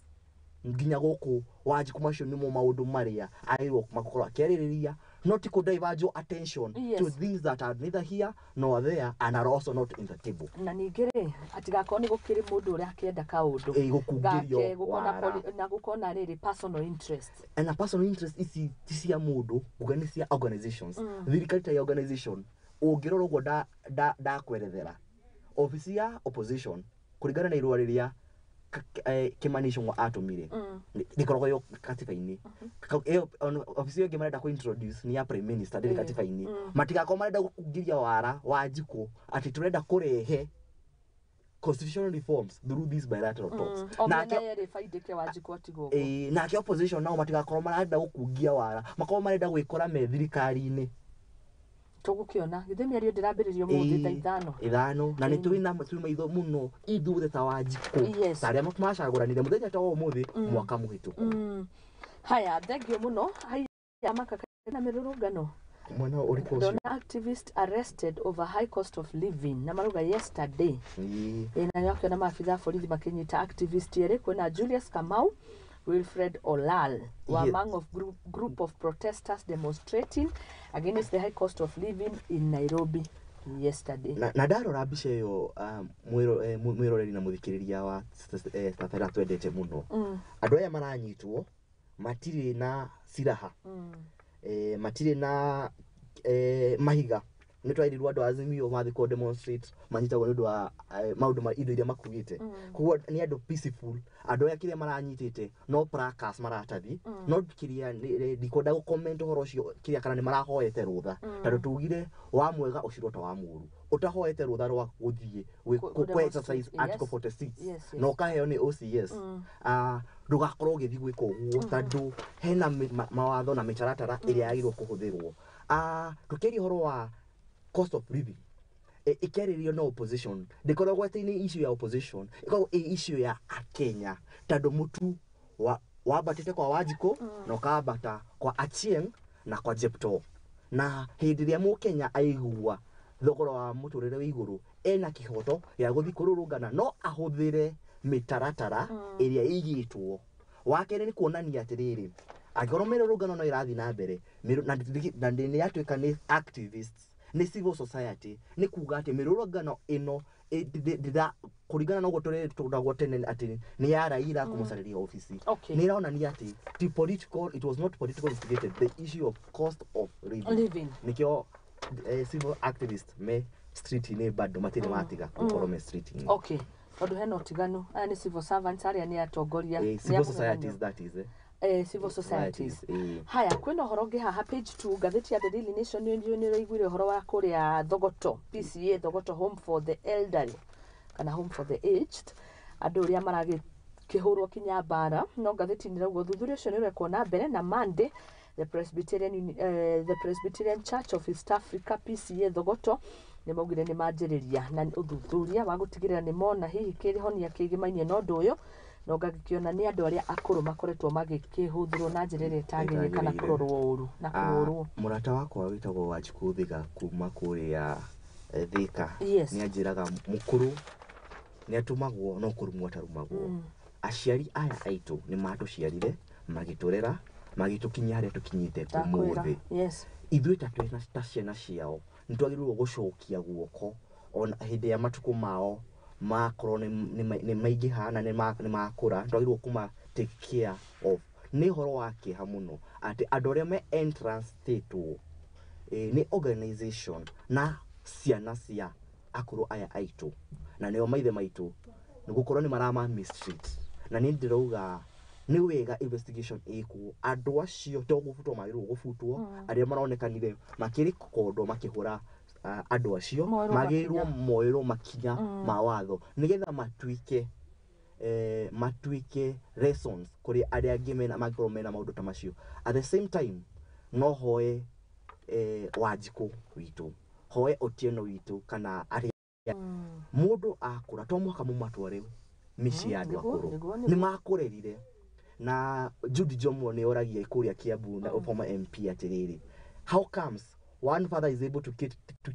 nginya gũkũ Wanjikũ, macio nĩmo maũndũ marĩa agĩrĩirwo makorwo akĩarĩrĩria, no ti kũ attention to things that are neither here nor there and are also not in the table. Na ningĩ rĩ, atigakorwo nĩ gũkĩrĩ mũndũ ũrĩa akĩenda kaũndũ gũkungĩrio wara na gũkona rĩrĩ personal interest. And a personal interest ici ti cia mũndũ, uga nĩ cia organizations. Thirikari ta ya organization ũngĩrora ũguo ndakwerethera obici ya opposition kũringana na irũa rĩrĩa Kimani Ichung'wa atũmire rĩkoragwo yo katiba-inĩ. Obici ĩyo ĩngĩ marenda kũ introduce nĩ ya prime minister, ndĩrĩ katiba-inĩ. Matigakorwo marenda gũkungĩria wara Wanjikũ atĩ tũrenda kũrehe constitutional reforms through these bilateral talks. Nake opposition nao matigakorwo marenda gũkungia wara, makorwo marenda gwĩkora me thirikari-inĩ. Tũgũkĩona githĩ mĩario ndĩrambĩrĩrio mũthĩ thaa ithano ithano, na nĩ tũrĩ na twĩ maitho mũno ithuothe ta Wanjikũ ta arĩa macagũranire mũthenya ta wa ũmũthĩ mwaka mũhĩtũku. Haya, thengio mũno. Haya, makaka na mĩrũrũngano mwena ũrĩkũ ũcio? Ndona activist arrested over high cost of living na maruga yesterday. Na nĩwakĩona maabitha a borithi makĩnyita activist erĩ, kwĩna Julius Kamau, Wilfred Olal were among of group of protesters demonstrating against the high cost of living in Nairobi yesterday. Na ndarora mbica ĩyo mwĩroreri na mũthikĩrĩria wa tabarĩra twendete mũno, andũ aya maranyitwo matirĩ na silaha, matirĩ na mahiga. Nĩ twarirwo andũ a Azimio mathiĩ kũ demonstrate manyitagwo nĩ ũndũ wa maũndũ ma indo iria makuĩte. Koguo nĩ andũ peaceful, andũ aya kĩrĩa maranyitĩte no placards maratathi, no kĩrĩa ndikwenda gũ comment ũhoro ũcio kĩrĩa kana nĩ marahoete rũtha, tondũ tugire wa mwega ũcirwo ta wa mũũru. Ũtahoete rũtha rwa gũthiĩ kũ exercise article 46 na ũkaheo nĩ OCS, ndũgakorwo ũgĩthiĩ gwĩka ũguo, tondũ hena mawatho na mĩtaratara ĩrĩa yagĩrĩirwo kũhũthĩrwo. Tũkĩaria ũhoro wa cost of living ĩkĩarĩrio na opposition, ndĩkoragwo atĩ nĩ issue ya opposition, ĩkoragwo ĩ issue ya Akenya, tondũ mũtu wambatĩte kwa Wanjikũ na ũkambata kwa Achieng na kwa Jeptoo. Na hĩndĩ ĩrĩa mũkenya aigua thogora wa mũtũrĩre wĩ igũrũ, ena kĩhoto gĩa gũthiĩ kũrũrũngana, no ahũthĩre mĩtaratara ĩrĩa ĩigĩtwo. Wa kerĩ nĩ kuonania atĩrĩrĩ, angĩkorwo mĩrũrũngano no ĩrathiĩ na mbere na nĩ yatuĩka nĩ activists, nĩ civil society, nĩ kuga atĩ mĩrũrũngano ĩno kũringana na ũguo tũragwo tene atĩ nĩ ya Raila kũmũcarĩria obici, nĩ ĩronania atĩ ti political, it was not political instigated, the issue of cost of living. Nĩkĩo civil activists me street-inĩ bado matirĩ matiga gũkorwo me street-inĩ. Okay, tondũ hena ũtiganu, aya nĩ civil servants, arĩa nĩ atongoria, civil societies, that is civil societies. Haya, kwĩna ũhoro ũngĩ haha page 2 ngathĩti ya The Daily Nation nĩ ũraiguire ũhoro wa kũrĩa Thogoto, PCA Thogoto Home for the Elderly kana Home for the Aged, andũ ũrĩa maragĩkĩhũrwo kinya mbara, no ngathĩti nĩ ĩrauga ũthuthuria ũcio nĩ ũrekwo na mbere. Na Monday the Presbyterian Church of East Africa PCA Thogoto nĩ maugire nĩ manjĩrĩria na ũthuthuria wa gũtigĩrĩra nĩ mona hihi kĩhonia kĩgĩmainie na ũndũ ũyũ, no ngagĩkĩona nĩ andũ arĩa akũrũ makoretwo magĩkĩhũthĩrwo na njĩra ĩrĩa ĩtagĩrĩire kana kũrorwo ũru na kũhũrwo. Mũrata wakwa wĩtagwo Wanjikũ Thiga kuma kũrĩa Thika nĩ anjĩraga mũkũrũ nĩ atũmagwo no kũrumwo atarumagwo. Aciari aya aitũ nĩ matũciarire, magĩtũrera, magĩtũkinyia harĩa tũkinyĩte ũmũthĩ. Ithuĩ ta twĩ ta ciana ciao nĩ twagĩrĩirwo gũcokia guoko ona hĩndĩ ya matukũ mao makorwo nĩ maingĩha na nĩ makũra, twagĩrĩirwo kũma take care of. Nĩ ũhoro wa kĩeha mũno atĩ andũ arĩa me entrustetwo nĩ organization na ciana cia akũrũ aya aitũ na nĩo maithe maitũ nĩ gũkorwo nĩ marama mistreat. Na nĩ ndĩrauga nĩ wega investigation ĩkwo, andũ acio to gũbutwo magĩrĩirwo gũbutwo, arĩa maronekanire makĩrĩkondwo makĩhũra andũ acio magĩrĩirwo moerwo makinya ma watho nĩgetha matuĩke lessons kũrĩ arĩa angĩ mena mangĩkorwo mena maũndũ ta macio. At the same time no hoe Wanjikũ witũ, Hoe Otieno witũ kana arĩa mũndũ akũra to mũhaka mũmatware mĩciĩ ya andũ akũrũ. Nĩ makũrerire. Na Judy Jomo nĩ oragia kũrĩa Kiambu na former MP atĩrĩrĩ, how comes one father is able to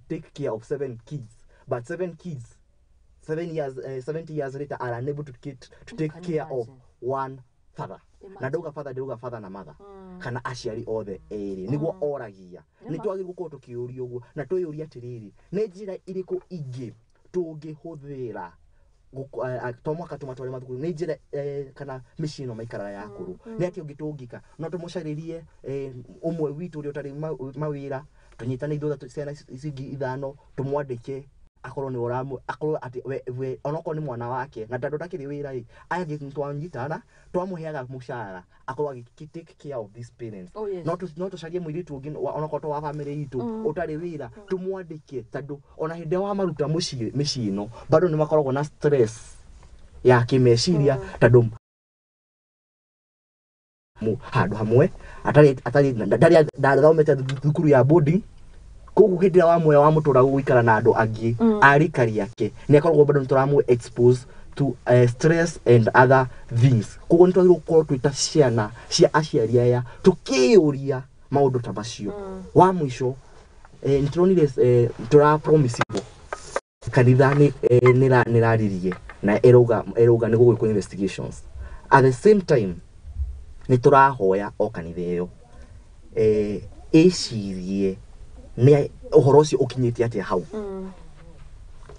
take care of seven kids, but seven kids 7 years, 70 years later are unable to take Can care of imagine. one father? Na ndauga father, ndauga father na mother kana aciari othe erĩ, nĩguo oragia. Nĩ twagĩrĩirwo gũkorwo tũkĩũria ũguo na twĩyũria atĩrĩrĩ, nĩ njĩra irĩkũ ingĩ tũngĩhũthĩra to mwaka tũmatware mathukuru, nĩ njĩra kana mĩciĩ ĩno maikaraga ya akũrũ, nĩ atĩa ũngĩ tũngĩka? No tũmũcarĩrie ũmwe witũ ũrĩa ũtarĩ mawĩra, tũnyitane ithuothe ciana ici ingĩ ithano, tũmwandĩke akorwo nĩ ũramũ akorwo atĩ we onokorwo nĩ mwana wake na tondũ ndakĩrĩ wĩra ĩ, aya angĩ twanyitana twamũheaga mũcara akorwo agĩ take care of these parents. Oh, yes. No tũcarie mũirĩtu ũngĩ onokorwo to wa bamĩrĩ itũ ũtarĩ wĩra, tũmwandĩke, tondũ ona hĩndĩ ĩrĩa wamaruta mũciĩ, mĩciĩ ĩno bado nĩ makoragwo na stress ya kĩmeciria, tondũ handũ hamwe atarĩ ndarĩ ndathomete thukuru ya boarding. Koguo hĩndĩ ĩrĩa wamuoya wamũtwara gũikara na andũ angĩ a rika rĩake, nĩ akoragwo bado nĩ tũramũ expose to stress and other things. Koguo nĩ twagĩrĩirwo gũkorwo twĩ ta ciana cia aciari aya tũkĩyũria maũndũ ta macio. Wa mũico, nĩ tũronire tũra promise kanitha nĩ nĩ raririe na ĩrauga nĩ gũgwĩkwo investigations. At the same time nĩ tũrahoya o kanitha ĩyo ĩcirie nĩ ũhoro ũcio ũkinyĩte atĩa hau.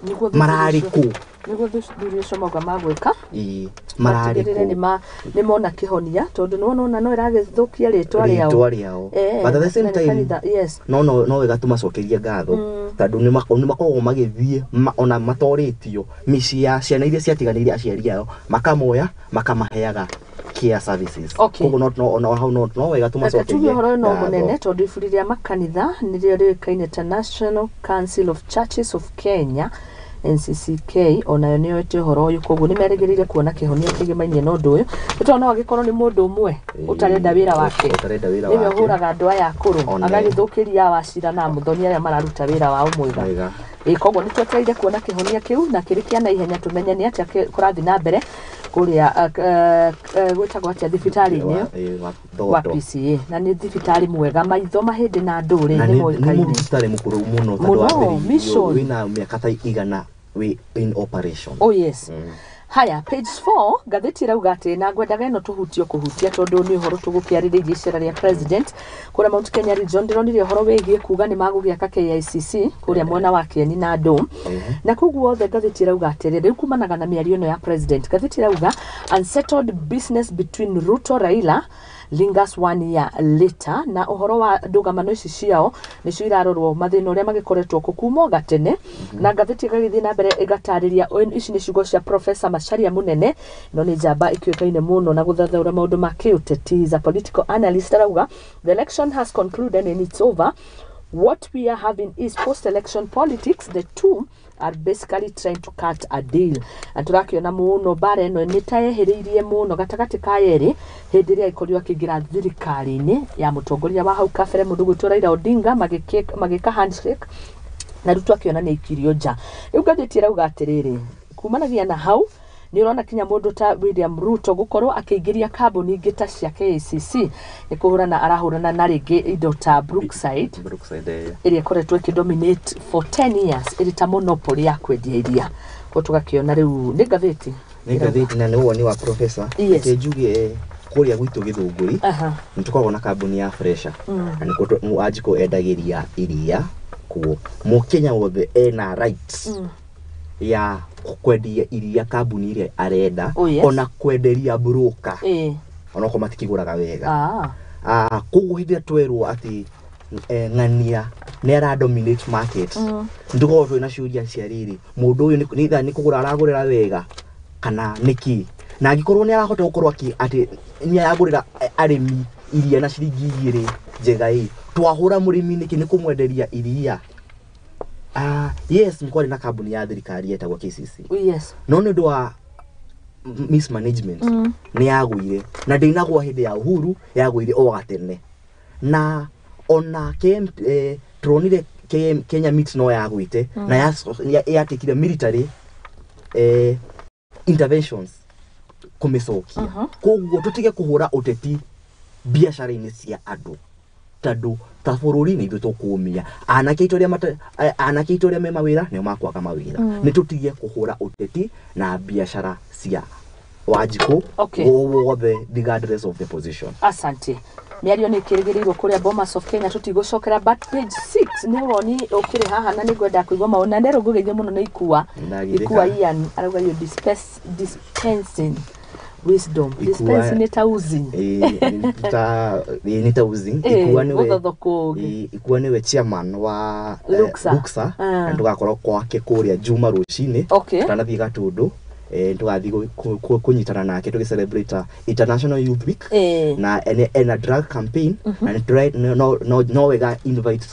Nĩguo Mararĩ kũ? Nĩguo thuri ũcio mauga magwĩka. Ĩĩ, mararĩ matigĩrĩre kũ? Nĩ mona kĩhonia, tondũ nĩ wona no ĩragĩthũkia rĩtwa rĩao. Rĩtwa rĩao. But at the same Na nĩ time kanitha, yes. no wega tũmacokerie ngatho, tondũ nĩ makoragwo magĩthiĩ ona matorĩtio mĩciĩ ya ciana iria ciatiganĩirie aciari ao, makamoya makamaheaga care services. Okay. Koguo no hau no wega Reke tuge tũmacokerie ũhoro ũyũ no ngatho. mũnene, tondũ iburi rĩa makanitha nĩrĩo rĩũĩkaine ta National Council of Churches of Kenya, NCCK, onayo nĩ yoete ũhoro ũyũ, koguo nĩ merĩgĩrĩire kuona kĩhonia kĩgĩmainie na ũndũ ũyũ. Nĩ tondũ no agĩkorwo nĩ mũndũ ũmwe ũtarenda wĩra wake, ũtarenda wĩra nĩwe wake. ũhũraga andũ aya akũrũ, One. agagĩthũkĩria wacira na mũthoni arĩa mararuta wĩra wao mwega. Mwega. Ĩ, koguo nĩ twetereire kuona kĩhonia kĩu na kĩrĩ kĩa naihenya, tũmenye nĩ atĩa kũrathiĩ na mbere kũrĩa gwĩtagwo atĩa thibitarĩ-inĩ ĩyo Wa wa Thoto. PCA, na nĩ thibitarĩ mwega, maitho, mahĩndĩ na ndũrĩ Na nĩ nĩ moĩkaine. mũthibitarĩ mũkũrũ mũno, tondũ Mũno, wambĩrĩirio mission. wĩna mĩaka ta 100 wĩ in operation. Oh yes. Haya, page 4 ngathĩti ĩrauga atĩ, na ngwendaga ĩno tũhutio kũhutia tondũ nĩ ũhoro tũgũkĩarĩrĩirie, icera rĩa president kũrĩa Mount Kenya region. Ndĩronire ũhoro wĩgiĩ kuga nĩ magũgĩaka KICC kũrĩa mwena wa Kieni na Ndũ, na koguo othe ngathĩti ĩrauga atĩrĩ, rĩu kumanaga na mĩario ĩno ya president, ngathĩti ĩrauga unsettled business between Ruto Raila lingers one year later. Na ũhoro wa ndũgamano ici ciao nĩcio irarorwo, mathĩna ũrĩa magĩkoretwo kũ kuma o gatene. Na ngathĩti ĩgagĩthiĩ na mbere ĩgatarĩria, ici nĩ ciugo cia Professor Macharia Munene, no nĩ njamba ĩkĩũĩkaine mũno na gũthathaũra maũndũ ma kĩũteti, is a political analyst. Arauga the election has concluded and it's over. What we are having is post-election politics. The two are basically trying to cut a deal. Na tũrakĩona mũno mbara ĩno nĩ ta yehereirie mũno gatagatĩ ka erĩ hĩndĩ ĩrĩa ĩkorirwo akĩingĩra thirikari-inĩ ya mũtongoria wa hau kabere, mũndũ gwĩtwo Raila Odinga, magĩka handshake na Ruto akĩona nĩ aikirio nja. Rĩu ngathĩti ĩrauga atĩrĩrĩ, kumanagia na hau nĩ ũrona kinya mũndũ ta William Ruto gũkorwo akĩingĩria kambuni ingĩ ta cia KICC nĩ kũhũrana arahũrana na rĩngĩ indo ta Brookside, Brookside, ĩrĩa ĩkoretwo ĩkĩdominate for 10 years ĩrĩ ta monopoly ya kwendia iria. Koguo tũgakĩona rĩu nĩ ngathĩti. Nĩ ngathĩti na nĩ woni wa professor. Yes. Reke njuge, kũrĩa gwitũ Gĩthũngũri nĩ tũkoragwo na kambuni ya Fresha na nĩkuo Wanjikũ endagĩria iria kuo. Mũkenya wothe ena right ya kwendia iria kambuni ĩrĩa arenda, Oh, yes. ona kwenderia broker, onokorwo matikĩgũraga wega. Koguo hĩndĩ ĩrĩa twerwo atĩ ng'ania nĩ ara dominate market, nĩtũkoragwo twĩna ciũria cia rĩrĩ, mũndũ ũyũ nĩ either nĩ kũgũra aragũrĩra wega kana nĩkĩ? Na angĩkorwo nĩ arahota gũkorwo atĩ nĩ aragũrĩra arĩmi iria na ciringi 2 njega ĩ, twahũra mũrĩmi nĩkĩ nĩ kũmwenderia iria? Yes, nĩ kwarĩ na kambuni ya thirikari yetagwo KCC, no nĩ ũndũ wa mismanagement nĩ yagũire, na ndĩnagwa hĩndĩ ya Uhuru, yagũire o gatene. Na ona KM, turonire Kenya Meat no yagwĩte na yatekire military interventions kũmĩcokia. Koguo tũtige kũhũra ũteti biacara-inĩ cia andũ, tondũ ta bũrũri nĩ ithuĩ tũkũmia. Anake aitũ arĩa anake aitũ arĩa me mawĩra nĩo makwaga mawĩra. Nĩ tũtige kũhũra ũteti na biacara cia Wanjikũ wothe regardless of the position. Asante. Mĩario nĩ ĩkĩrĩgĩrĩirwo kũrĩa Bomas of Kenya, tũtigũcokera, but page 6 nĩ woni ũkĩrĩ haha na nĩngwenda kũigua maũndũ na nderwo ngũgeithio mũno nĩ Ikua. Ikua Ian arauga you dispensing wisdom. Dispensing nĩ ta uzi. Nĩ ta uzi. Ikua nĩwe Ikua nĩwe chairman wa Luxa na tũgakorwo kwake kũrĩa Juma rũcinĩ tũtanathiĩ Gatũndũ. Tũgathiĩ kũnyitana nake tũgĩ celebrate International Youth Week na ena drug campaign na no wega invite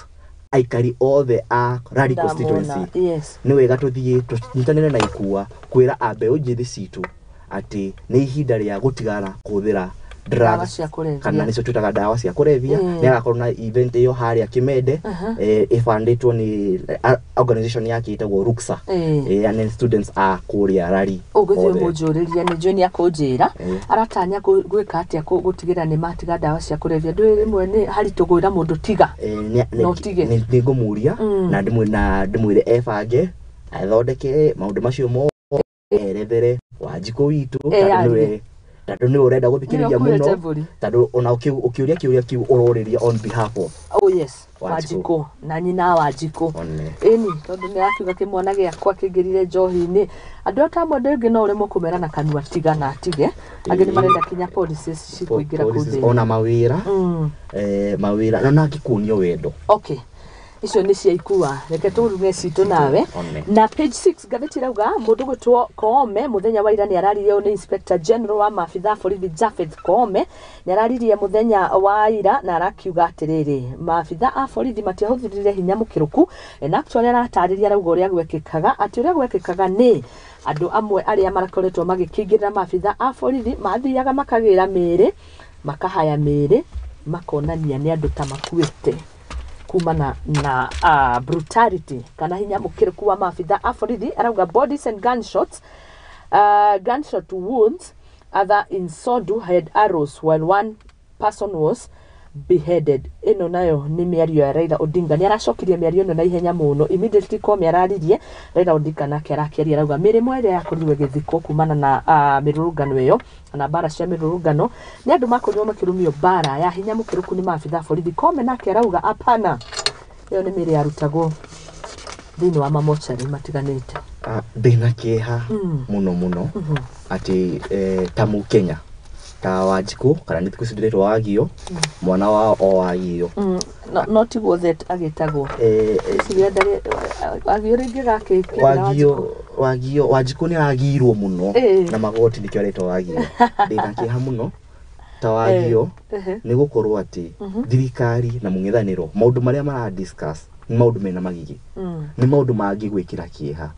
aikari othe a Rari constituency. Nĩ wega tũthiĩ tũnyitanĩre na Ikua kwĩra a mbeũ njĩthĩ citũ atĩ nĩ ihinda rĩa gũtigana kũhũthĩra drugs kana nĩcio twĩtaga ndawa cia kũrebia. Nĩ agakorwo na event ĩyo harĩa Kimende ĩbandĩtwo nĩ organization yake ĩtagwo Ruksa and students a kũrĩa Rari. Ũgũthiĩ ũmũnjũrĩrie nĩ njũĩ nĩ akũnjĩra aratanya gwĩka atĩa gũtigĩra nĩ matiga ndawa cia kũrebia. Ndũĩ rĩmwe nĩ haritũ kwĩra mũndũ tiga no tige. Nĩ ngũmũria na ndĩmwĩre ebange athondeke maũndũ macio mothe erethere Wanjikũ witũ tondũ nĩwe ũrenda gũthikĩrĩria mũno, tondũ ona ũkĩũria kĩũria kĩu ũrorĩria on behalf of Wanjikũ na nyina Wanjikũ. Ĩni tondũ nĩ akiuga kĩmwana gĩakwa kĩingĩrire njohi-inĩ. Andũ ata amwe andũ aingĩ no ũremwo kũmera na kanua tiga na atige, angĩ nĩ marenda kinya policies cikũingĩra kũu thĩinĩ ona mawĩra mawĩra na angĩkuonio wendo. Okay, icio nĩ cia Ikua, reke tũruge citũ nawe. Na page 6 ngathĩti ĩrauga mũndũ gwĩtwo Koome mũthenya wa ira nĩ araririe, nĩ Inspector General wa maabitha borithi Japheth Koome nĩ araririe mũthenya wa ira na arakiuga atĩrĩrĩ, maabitha a borithi matiahũthĩrire hinya mũkĩrũku, na actually aratarĩria arauga ũrĩa gwekĩkaga, atĩ ũrĩa gwekĩkaga nĩ andũ amwe arĩa marakoretwo magĩkĩingĩrĩra maabitha a borithi mathiaga makagĩra mĩĩrĩ, makahaya mĩĩrĩ, makonania nĩ andũ ta makuĩte kumana na brutality kana hinya mũkĩrũku wa maabitha a borithi. Arauga bodies and gunshots, gunshot wounds, other in Sondu had arrows while one person was beheaded. Ĩno nayo nĩ mĩario ya Raila Odinga. Nĩ aracokirie mĩario ĩno na ihenya mũno immediately Koome araririe, Raila Odinga nake arakĩaria arauga mĩrĩmwe ĩrĩa yakorirwo ĩgĩthikwo kumana na mĩrũrũngano ĩyo na mbara cia mĩrũrũngano nĩ andũ makorirwo makĩrumio mbara ya hinya mũkĩrũku nĩ maabitha borithi. Koome nake arauga apana, ĩyo nĩ mĩĩrĩ yarutagwo thĩinĩ wa mamocarĩ matiganĩte. Ndĩna kĩeha mũno mũno atĩ ta Mũkenya ta Wanjikũ kana nĩ thikũ ici ndĩretwo Wagio, mwana wa o Wagio no tiguo that agĩtagwo Wagio rĩngĩ gakĩ Wagio Wanjikũ nĩ aragirwo mũno na magoti nĩkĩo aretwo Wagio. Ndĩna kĩeha mũno ta Wagio nĩ gũkorwo atĩ thirikari na mũng'ethanĩro maũndũ marĩa mara discuss nĩ maũndũ mena magigi, nĩ maũndũ mangĩgwĩkĩra kĩeha.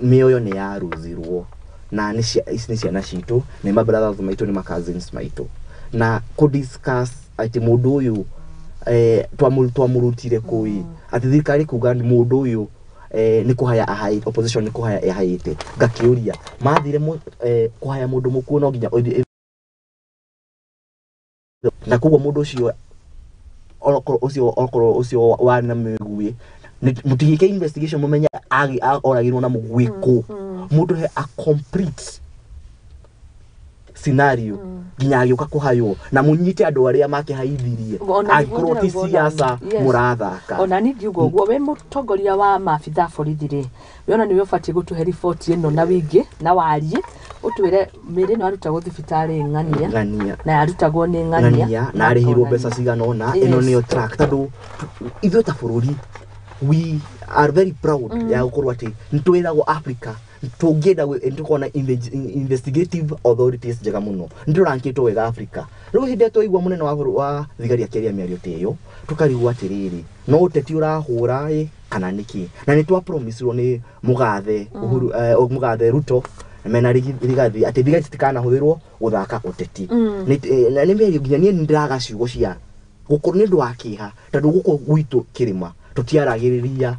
Mĩoyo nĩ yaruzirwo na ici nĩ ciana citũ, nĩ ma brothers maitũ, nĩ ma cousins maitũ, na kũ discuss atĩ mũndũ ũyũ twamũrutire kũi atĩ thirikari kuga mũndũ ũyũ nĩ kũhaya ahai, opposition nĩ kũhaya ĩhaĩte. Ngakĩũria mathire kũhaya mũndũ mũkuũ no nginya na koguo mũndũ ũcio okorwo ũcio warĩ na mĩguĩ mũtigĩke investigation mũmenye oragirwo na mũguĩ kũ. Mũndũ he a complete scenario nginya agĩũka kũhaywo na mũnyite andũ arĩa makĩhaithirie angĩkorwo ti siasa mũrathaka. Ona niĩ ngiuga ũguo wĩ mũtongoria wa maabitha borithi rĩ, we ona nĩwe ũbatiĩ gũtũhe riboti ĩno na wĩingĩ na warie ũtwĩre mĩĩrĩ ĩno yarutagwo thibitarĩ ng'ania na yarutagwo nĩ ng'ania na arĩhirwo mbeca cigana ũna. Ĩno nĩyo track tondũ ithuĩ ta bũrũri we are very proud ya gũkorwo atĩ nĩtwĩragwo Africa tũngĩenda nĩtũkorwo na investigative authorities njega mũno, nĩtũrankĩtwo wega Africa. Rĩu hĩndĩ ĩrĩa twaigua mũnene wa thigari akĩaria mĩario ta ĩyo tũkarigwo atĩrĩrĩ, no ũteti ũrahũra ĩ kana nĩkĩ? Na nĩ twa promisirwo nĩ mũgathe Uhuru mũgathe Ruto mena Rigathi atĩ thigari citikanahũthĩrwo gũthaka ũteti. Nĩ mĩario nginya niĩ nĩndĩraga ciugo cia Gũkũ nĩ ũndũ wa kĩeha tondũ gũkũ gwitũ kĩrĩma tũtiaragĩrĩria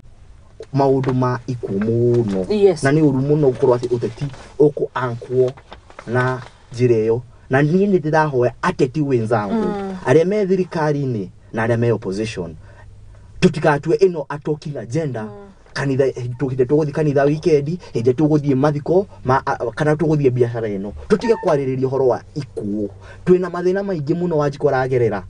maũndũ ma ikuũ mũno. Yes. Na nĩ ũru mũno gũkorwo atĩ ũteti ũkũ-ankwo na njĩra ĩyo. Na niĩ nĩ ndĩrahoya ateti wenzangu arĩa me thirikari-inĩ na arĩa me opposition tũtigatue ĩno a talking agenda. Kanitha hĩndĩ tũgũthiĩ kanitha weekend, hĩndĩ tũgũthiĩ mathiko kana tũgũthiĩ biacara ĩno, tũtige kwarĩrĩria ũhoro wa ikuũ. Twĩna mathĩna maingĩ mũno Wanjikũ aragerera.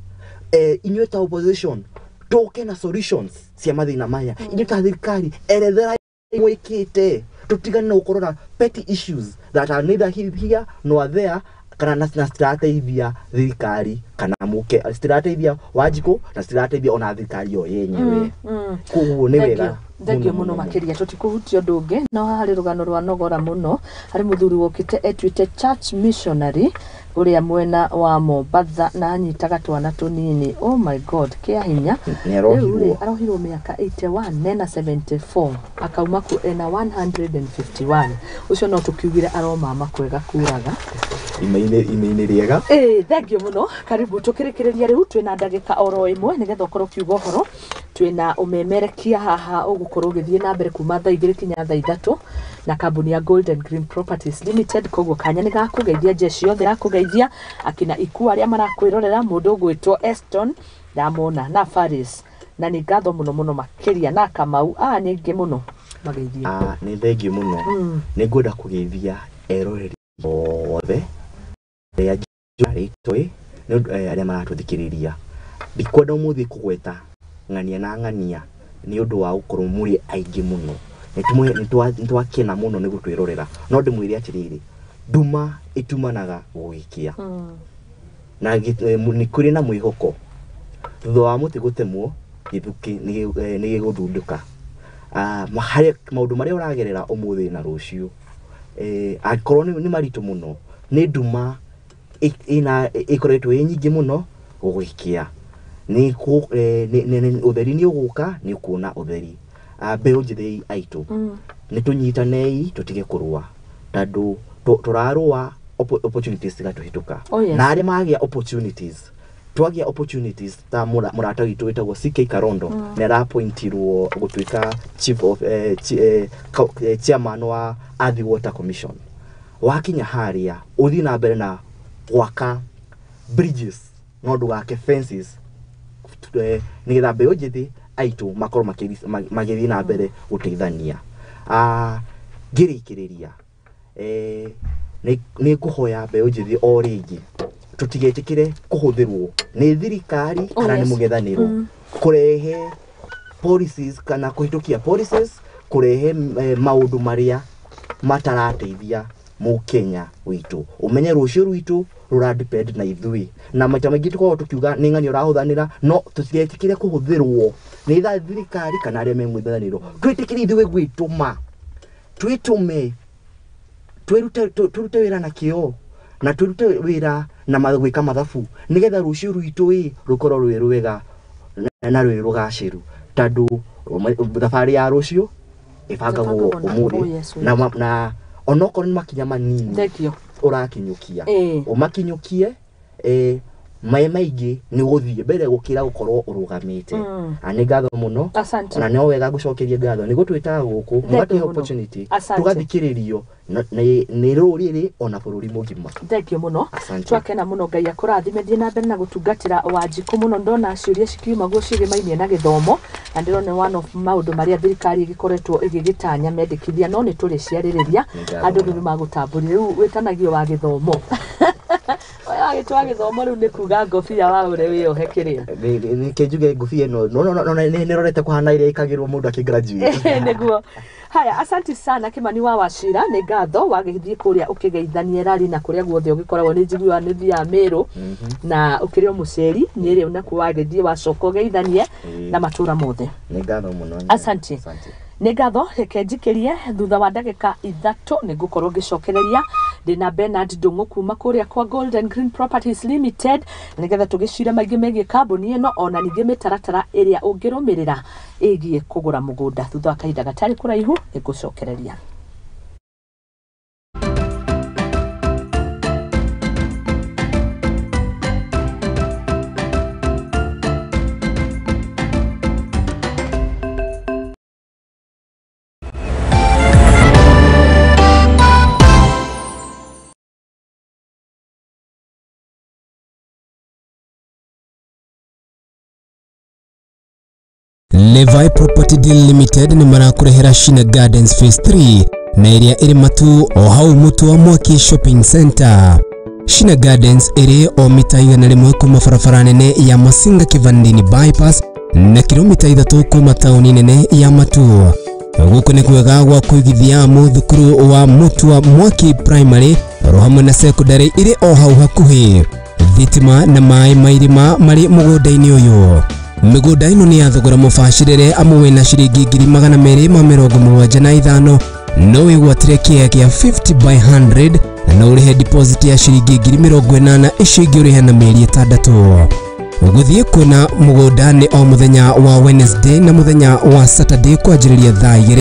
Inyuĩ ta opposition tũke na solutions cia mathĩna maya. Inyuĩ ta thirikari erethera mwĩkĩte, tũtigane na gũkorwo na petty issues that are neither here nor there, kana na citirateithia thirikari kana mũke, citirateithia Wanjikũ na citirateithia ona thirikari yo yenyewe. Koguo nĩ wega Thengio mũno makĩria. Tũtikũhutia ũndũ ũngĩ, no haha harĩ rũgano rwa nogora mũno harĩ mũthuri wokĩte etuĩte church missionary ũrĩa mwena wa Mombatha na anyitaga twana tũnini. Oh my God, kĩa hinya. Nĩ arohirwo. Rĩu rĩ, arohirwo mĩaka 81 nena 74, akauma ku ena 151. Ũcio no tũkiugire aromama kwega kuraga. Ime-inĩ rĩega. Ĩĩ, thengio mũno. Karibu tũkĩrĩkĩrĩria rĩu twĩna ndagĩka oro ĩmwe nĩgetha ũkorwo ũkiuga ũhoro. Twĩna ũmemerekia haha ũgũkorwo ũgĩthiĩ na mbere kuma thaa 2 kinya thaa 3 na kambuni ya Golden Green Properties Limited. Koguo kanya nĩ gakũgeithia jeshi yothe gakũgeithia akina iku arĩa marakwĩrorera, mũndũ ũgwĩtwo Eston ndamona na Faris, na nĩ ngatho mũno mũno makĩria na Kamau nyingĩ mũno mageithie. Nĩ thengio mũno. Nĩ ngwenda kũgeithia eroreri othe arĩa njũĩ nĩ ũndũ arĩa maratũthikĩrĩria. Ndikwenda ũmũthĩ kũgweta ng'ania na ng'ania nĩ ũndũ wa gũkorwo mũrĩ aingĩ mũno. Nĩ twakena mũno nĩ gũtwĩrorera. No ndĩmwĩre atĩrĩrĩ, nduma ĩtumanaga gũgĩkĩa. Na nĩ kũrĩ na mwĩhoko. Thutha wa mũtĩ gũtemwo, gĩthukĩ nĩ gĩgũthundũka. Maũndũ marĩa ũragerera ũmũthĩ na rũciũ, angĩkorwo nĩ maritũ mũno, nĩ nduma ĩkoretwo ĩ nyingĩ mũno gũgĩkĩa. Ũtheri nĩ ũgũka, nĩ ũkuona ũtheri. Mbeũ njĩthĩ aitũ, nĩ tũnyitanei tũtige kũrũa, tondũ tũrarũa opportunities cigatũhĩtũka. Oh, yes. Na arĩa magĩa opportunities, twagĩa opportunities ta mũrata witũ wĩtagwo CK Karondo, nĩ arapointirwo gũtuĩka chief of, chairman wa Athi Water Commission. Wakinya harĩa ũthiĩ na mbere na gwaka bridges no ndũgake fences, nĩgetha mbeũ njĩthĩ aitũ makorwo magĩthiĩ na mbere gũteithania. Ngĩrĩkĩrĩria, nĩ ngũhoya mbeũ njĩthĩ o rĩngĩ tũtigetĩkĩre kũhũthĩrwo nĩ thirikari kana nĩ mũng'ethanĩro kũrehe policies kana kũhĩtũkia policies, kũrehe maũndũ marĩa matarateithia mũkenya witũ. Ũmenye rũciũ rwitũ rũra depend na ithuĩ, na maita maingĩ tũkoragwo tũkiuga nĩ ng'ania ũrahũthanĩra, no tũtigetĩkĩre kũhũthĩrwo nĩ thirikari kana arĩa me mũng'ethanĩro. Twĩtĩkĩre ithuĩ gwĩtũma, twĩtũme, twĩrute wĩra na kĩo, na twĩrute wĩra na gwĩka mathabu, nĩgetha rũciũ rwitũ ĩ rũkorwo rwĩ rwega na rwĩ rũgacĩru, tondũ thabarĩ ya rũciũ ĩbangagwo ũmũthĩ, na onokorwo nĩ makinya manini ũrakinyũkia, ũmakinyũkie maĩ maingĩ nĩ ũgũthiĩ mbere gũkĩra gũkorwo ũrũgamĩte. Nĩ ngatho mũno, ona no wega ngũcokerie ngatho nĩ gũtwĩtaga gũkũ, mũgatũhe opportunity tũgathikĩrĩrio nĩ rũrĩrĩ ona bũrũri mũgima. Thengio mũno, twakena mũno. Ngai akũrathime, thiĩ na mbere na gũtungatĩra Wanjikũ mũno. Ndona ciũria cikiuma guo ciĩgĩmainie na gĩthomo, na ndĩrona one of maũndũ marĩa thirikari ĩgĩkoretwo ĩgĩgĩtanya mendekithia, no nĩ tũrĩciarĩrĩria andũ rĩu nĩmagũtambũrire. Rĩu wĩtanagio wa gĩthomo, wagĩtwa gĩthomo rĩu nĩ kuga ngobia wa ũrĩa wĩyohe kĩrĩa nĩkĩ njuge ngobia ĩno nĩ rorete kũhana ĩrĩa ĩkagĩrwo mũndũ akĩ-graduate. Nĩguo. Haya, asanti sana Kimani wa Wachira, nĩ ngatho wagĩthiĩ kũrĩa ũkĩgeithania rari na kũrĩa guothe ũgĩkoragwo. Nĩ njiguaga nĩ thiaga Meru na ũkĩrĩ o mũceri Nyĩrĩ, nakuo wagĩthiĩ wacoka ũgeithanie na matũra mothe. Nĩ ngatho mũno. Asanti. Nĩ ngatho. Reke njikĩrie thutha wa ndagĩka 3 nĩ ngũkorwo ngĩcokereria ndĩna Bernard Ndung'u kuma kũrĩa kwa Golden Green Properties Limited, nĩgetha tũgĩcire maingĩ megiĩ kambuni ĩno ona ningĩ mĩtaratara ĩrĩa ũngĩrũmĩrĩra ĩgiĩ kũgũra mũgũnda. Thutha wa kahinda gatarĩ kũraihu nĩ ngũcokereria. Levi Property Deal Limited nĩ marakũrehera Shina Gardens Phase 3 na ĩrĩa ĩrĩ Matu o hau Mũtu wa Mwaki Shopping Center. Shina Gardens ĩrĩ o mita 100 kuma barabara nene ya Masinga Kivandini Bypass na kilomita 3 kuma taũni nene ya Matu. Gũkũ nĩ kwega gwa kũigithia amu thukuru wa Mũtu wa Mwaki Primary oro hamwe na secondary ĩrĩ o hau hakuhĩ. Thitima na maĩ ma irima marĩ mũgũnda-inĩ ũyũ. Mĩgũnda ĩno nĩ ya thogora mũbacĩrĩre amu wĩna ciringi 275,000 no wĩgwatĩre kĩea kĩa 50 by 100 na no ũrĩhe deposit ya ciringi 80,000 icio ingĩ ũrĩhe na mĩeri 6. Gũthiĩ kuona mũgũnda nĩ o mũthenya wa Wednesday na mũthenya wa Saturday kwanjĩrĩria thaa 2.